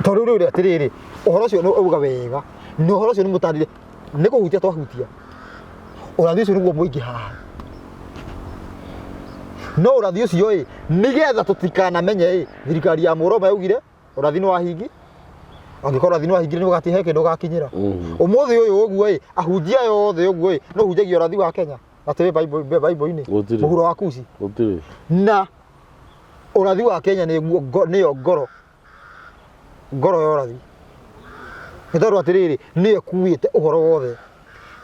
[SPEAKER 2] Tondũ rĩu atĩrĩrĩ, ũhoro ũcio nĩ auga wega, na ũhoro ũcio nĩ mũtarire, nĩ kũhutia twahutia. Ũrathi ũcio nĩguo mũingĩ haha. No ũrathi ũcio ĩ, nĩgetha tũtikanamenye ĩ, thirikari ya Mũroma yaugire ũrathi nĩ wahingi, angĩkorwo ũrathi nĩ wahingire nĩ ũgati he kĩndũ ũgakinyĩra. Ũmũthĩ ũyũ ũguo ĩ, ahunjia aya othe ũguo ĩ, no hunjagia ũrathi wa Kenya, atĩ wĩ Bible-inĩ,
[SPEAKER 1] Gũtirĩ.
[SPEAKER 2] mũhuro wa Kushi.
[SPEAKER 1] Gũtirĩ.
[SPEAKER 2] Na ũrathi wa Kenya nĩyo ngoro, ngoro ya ũrathi. Nĩ tondũ atĩrĩrĩ, nĩyo ĩkuĩte ũhoro wothe.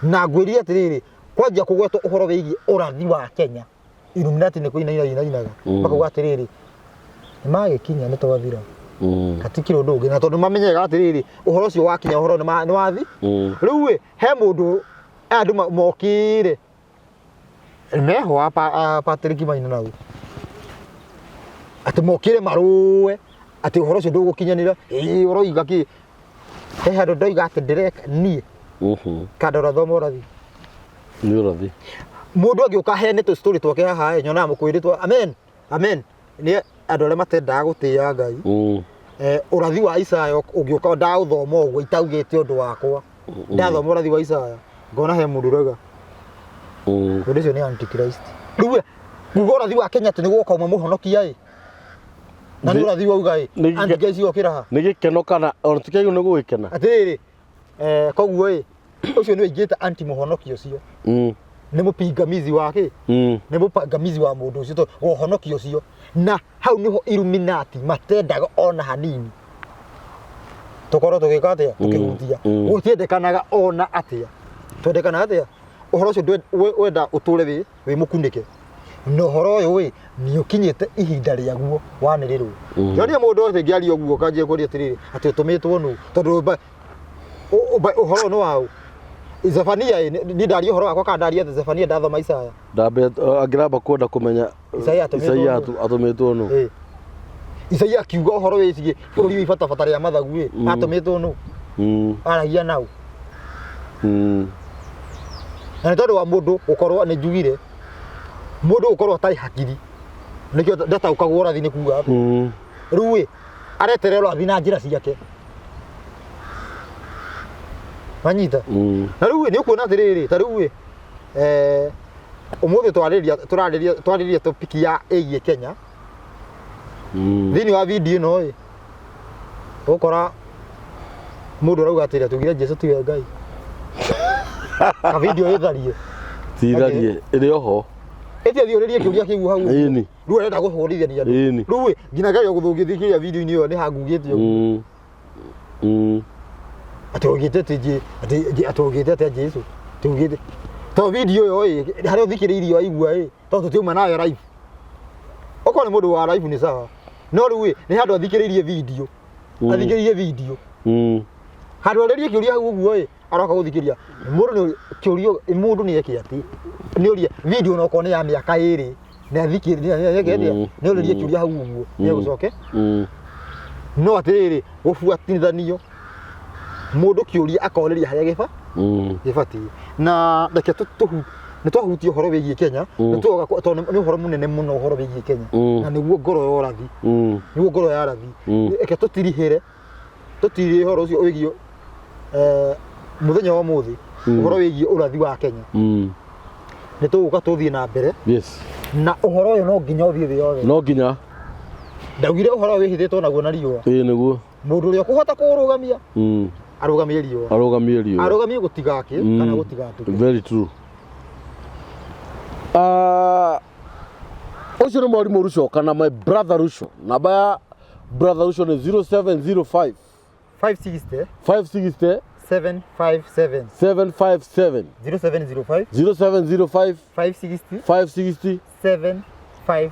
[SPEAKER 2] Na ngwĩrire atĩrĩrĩ, kwanjia kũgwetwo ũhoro wĩgiĩ ũrathi wa Kenya, Illuminati nĩ kũinaina inainaga. Makauga atĩrĩrĩ, nĩ magĩkinya nĩ twathira. Hatikĩrĩ ũndũ ũngĩ. Na tondũ mamenyaga atĩrĩrĩ, ũhoro ũcio wakinya ũhoro nĩ wathi. Rĩu ĩ, he mũndũ, aya andũ mokĩre meho Patrick Maina nau atĩ mokĩre marũe atĩ ũhoro ũcio ndũgũkinyanĩra. Ĩĩ ũroiga kĩ? He handũ ndoiga atĩ ndĩreka niĩ. Kandora thoma ũrathi.
[SPEAKER 1] Nĩ ũrathi.
[SPEAKER 2] Mũndũ angĩũka aheane tũ story twake haha ĩ, nyonaga mũkwĩrĩtwo amen amen. Nĩ andũ arĩa matendaga gũtĩĩa Ngai. Ũrathi wa Isaya ũngĩũka ndaũthoma ũguo itaugĩte ũndũ wakwa. Ndathoma ũrathi wa Isaya ngona he mũndũ ũrauga ũndũ ũcio nĩ antichrist. Rĩu kuga ũrathi wa Kenya atĩ nĩ gũgoka ũmwe mũhonokia ĩ, na nĩ ũrathi wauga ĩ, antichrist yokĩra ha?
[SPEAKER 1] Nĩ gĩkeno kana ona tikĩagĩrĩirwo nĩ gũgĩkena?
[SPEAKER 2] Atĩrĩrĩ, koguo ĩ, ũcio nĩwe ingĩta anti mũhonokia ũcio. Nĩ mũpingamizi wa kĩ? Nĩ mũpingamizi wa mũndũ ũcio, tondũ wa ũhonokio ũcio. Na hau nĩho Illuminati matendaga ona hanini tũkorwo tũgĩka atĩa, tũkĩhutia. Gũtiendekanaga ona atĩa. Twendekana atĩa? Ũhoro ũcio wenda ũtũre wĩ mũkunĩke. Na ũhoro ũyũ ĩ, nĩ ũkinyĩte ihinda rĩaguo wanĩrĩrwo. Njoria mũndũ wothe ngĩaria ũguo kanjie kũria atĩrĩrĩ, atĩ ũtũmĩtwo nũ? Tondũ ũhoro ũyũ nĩ waũ? Zefania ĩ, niĩ ndaria ũhoro wakwa kana ndaria Zefania ndathoma Isaya?
[SPEAKER 1] Ndambe angĩramba kwenda kũmenya
[SPEAKER 2] Isaia atũmĩtwo
[SPEAKER 1] Isaia
[SPEAKER 2] nũ?
[SPEAKER 1] atũmĩtwo nũ.
[SPEAKER 2] Ĩ. Isaia akiuga ũhoro wĩgiĩ bũrũri wĩ ibatabata rĩa mathagu ĩ, atũmĩtwo nũ? Aragia naũ? Na nĩ tondũ wa mũndũ gũkorwo nĩ njugire mũndũ gũkorwo atarĩ hakiri nĩkĩo ndataũkagwo ũrathi nĩ kuga atĩa. Rĩu ĩ areterera ũrathi na njĩra ciake wanyita. Na rĩu ĩ nĩ ũkuona atĩrĩrĩ ta rĩu ĩ ũmũthĩ twarĩria tũrarĩria twarĩria topic ya ĩgiĩ Kenya. Thĩinĩ wa video ĩno ĩ ũgũkora mũndũ arauga atĩrĩ tugire Jesu tiwe Ngai ka video ĩtharie.
[SPEAKER 1] Titharie ĩrĩ oho.
[SPEAKER 2] Ĩthiĩ thiũrĩrie kĩũria kĩu hau.
[SPEAKER 1] Ĩni.
[SPEAKER 2] Rĩu arenda kũhũrithania andũ.
[SPEAKER 1] Ĩni.
[SPEAKER 2] Rĩu ĩ nginya geria gũthũngĩthikĩria video-inĩ ĩyo nĩ hangugĩte ũguo. Atĩ ũgĩte atĩ atĩ ũgĩte atĩa Jesu atĩ ũgĩte to video ĩyo ĩ harĩa ũthikĩrĩirie waigua ĩ tondũ tũtiauma nayo live okorwo nĩ mũndũ wa live nĩ sawa no rĩu ĩ nĩ handũ athikĩrĩirie video. Athikĩrĩirie video. Handũ arĩrie kĩũria hau ũguo ĩ aroka gũthikĩria mũndũ nĩ kĩũrio mũndũ nĩ eke atĩ nĩ ũrie video ona okorwo nĩ ya mĩaka ĩrĩ nĩ athikĩrĩrie nĩ eke atĩa nĩ ũrĩrie kĩũria hau ũguo nĩ egũcoke. No atĩrĩrĩ gũbuatithanio mũndũ kĩũria akorĩria harĩa gĩba gĩbatiĩ na reke tũhu nĩ twahutia ũhoro wĩgiĩ Kenya. Nĩ tuoga tondũ nĩ ũhoro mũnene mũno ũhoro wĩgiĩ Kenya. Na nĩguo ngoro ya ũrathi. Nĩguo ngoro ya rathi. Reke tũtirihĩre tũtirihĩre ũhoro ũcio wĩgiĩ mũthenya wa ũmũthĩ. Ũhoro wĩgiĩ ũrathi wa Kenya. Nĩ tũgũka tũthiĩ na mbere.
[SPEAKER 1] Yes.
[SPEAKER 2] Na ũhoro ũyũ no nginya ũthiĩ thĩ yothe.
[SPEAKER 1] No nginya.
[SPEAKER 2] Ndaugire ũhoro ũyũ wĩhithĩtwo naguo na riũa.
[SPEAKER 1] Ĩĩ nĩguo.
[SPEAKER 2] Mũndũ ũrĩa ũkũhota kũũrũgamia arũgamie riũa.
[SPEAKER 1] Arũgamie riũa.
[SPEAKER 2] Arũgamie gũtigakĩ kana gũtigatuke.
[SPEAKER 1] Very true. Ũcio nĩ mwarimũ Ruco kana my brother Ruco. Namba ya brother Ruco nĩ 0705
[SPEAKER 2] 560
[SPEAKER 1] 560
[SPEAKER 2] 757
[SPEAKER 1] 757
[SPEAKER 2] 0705
[SPEAKER 1] 0705
[SPEAKER 2] 560
[SPEAKER 1] 560
[SPEAKER 2] 757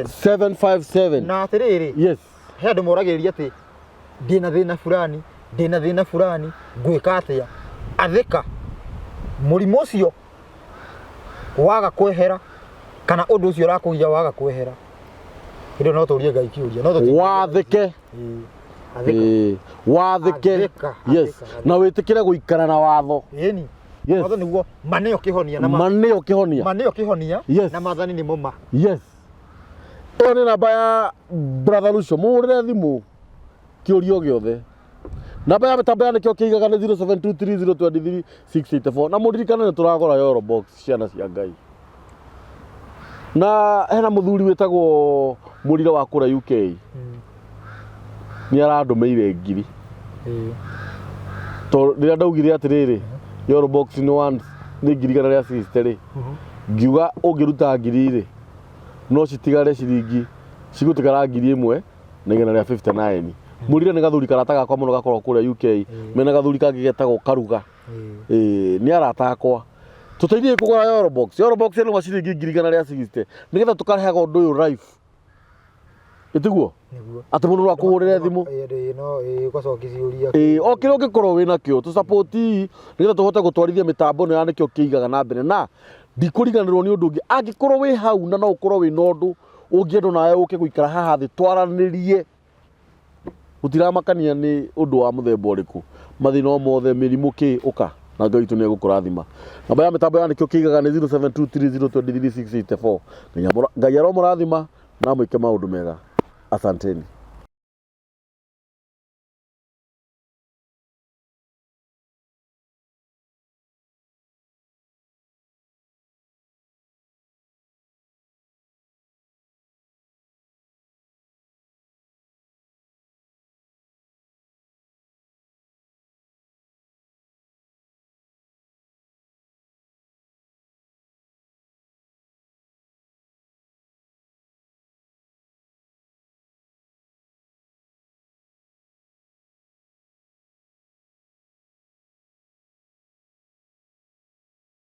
[SPEAKER 1] 757.
[SPEAKER 2] Na atĩrĩrĩ,
[SPEAKER 1] Yes.
[SPEAKER 2] he andũ moragĩrĩria atĩ ndĩna thĩna fulani, ndĩna thĩna fulani, ngwĩka atĩa? Athĩka mũrimũ ũcio waga kwehera kana ũndũ ũcio ũrakũgia waga kwehera, hĩndĩ ĩyo no tũrie Ngai kĩũria no tũtingĩũria.
[SPEAKER 1] Wathĩke.
[SPEAKER 2] Ĩĩ. Athĩka.
[SPEAKER 1] Ĩĩ. Wathĩke.
[SPEAKER 2] Athĩka,
[SPEAKER 1] Yes.
[SPEAKER 2] athĩka, athĩka.
[SPEAKER 1] Na wĩtĩkĩre gũikara na watho.
[SPEAKER 2] Ĩni.
[SPEAKER 1] Yes.
[SPEAKER 2] Watho nĩguo ma nĩyo kĩhonia na ma
[SPEAKER 1] Ma nĩyo kĩhonia.
[SPEAKER 2] Ma nĩyo kĩhonia.
[SPEAKER 1] Yes.
[SPEAKER 2] Na maathani nĩmo ma.
[SPEAKER 1] Yes. Ĩyo nĩ namba ya brother Ruco, mũhũrĩre thimũ kĩũria o gĩothe. Namba ya mĩtambo ya nĩkĩo kĩigaga nĩ 0723023684 na mũririkane nĩ tũragũra Yoro box ciana cia Ngai. Na hena mũthuri wĩtagwo Mũrira wa kũrĩa UK. Nĩ arandũmĩire ngiri. Tondũ rĩrĩa ndaugire atĩrĩrĩ Yoro box nĩ one nĩ ngiri igana rĩa 60 rĩ, ngiuga ũngĩruta ngiri rĩ no citigare ciringi cigũtigara 1,159. Mũrire nĩ gathuri karata gakwa mũno gakoragwo kũrĩa UK mena gathuri kangĩ getagwo Karuga. Ĩĩ nĩ arata akwa. Tũteithie kũgũra Yoro box. Yoro box ĩno ciringi ngiri igana rĩa 60 nĩgetha tũkarehaga ũndũ ũyũ live. Ĩtiguo?
[SPEAKER 2] Nĩguo.
[SPEAKER 1] Atĩ mũndũ no akũhũrĩre thimũ.
[SPEAKER 2] Ĩĩ no ĩĩ ũgacokia ciũria.
[SPEAKER 1] Ĩĩ o kĩrĩa ũngĩkorwo wĩ nakĩo tũ support nĩgetha tũhote gũtwarithia mĩtambo ĩno ya nĩkĩo kĩigaga na mbere na ndikũriganĩrwo nĩ ũndũ ũngĩ angĩkorwo wĩ hau na no ũkorwo wĩ na ũndũ ũngĩenda nawe ũke gũikara haha thĩ twaranĩrie gũtiramakania nĩ ũndũ wa mũthemba ũrĩkũ mathĩna o mothe mĩrimũ kĩ ũka na Ngai witũ nĩ egũkũrathima. Namba ya mĩtambo ya nĩkĩo kĩigaga nĩ 0723023684. Ngai aromũrathima na amwĩke maũndũ mega. Asanteni.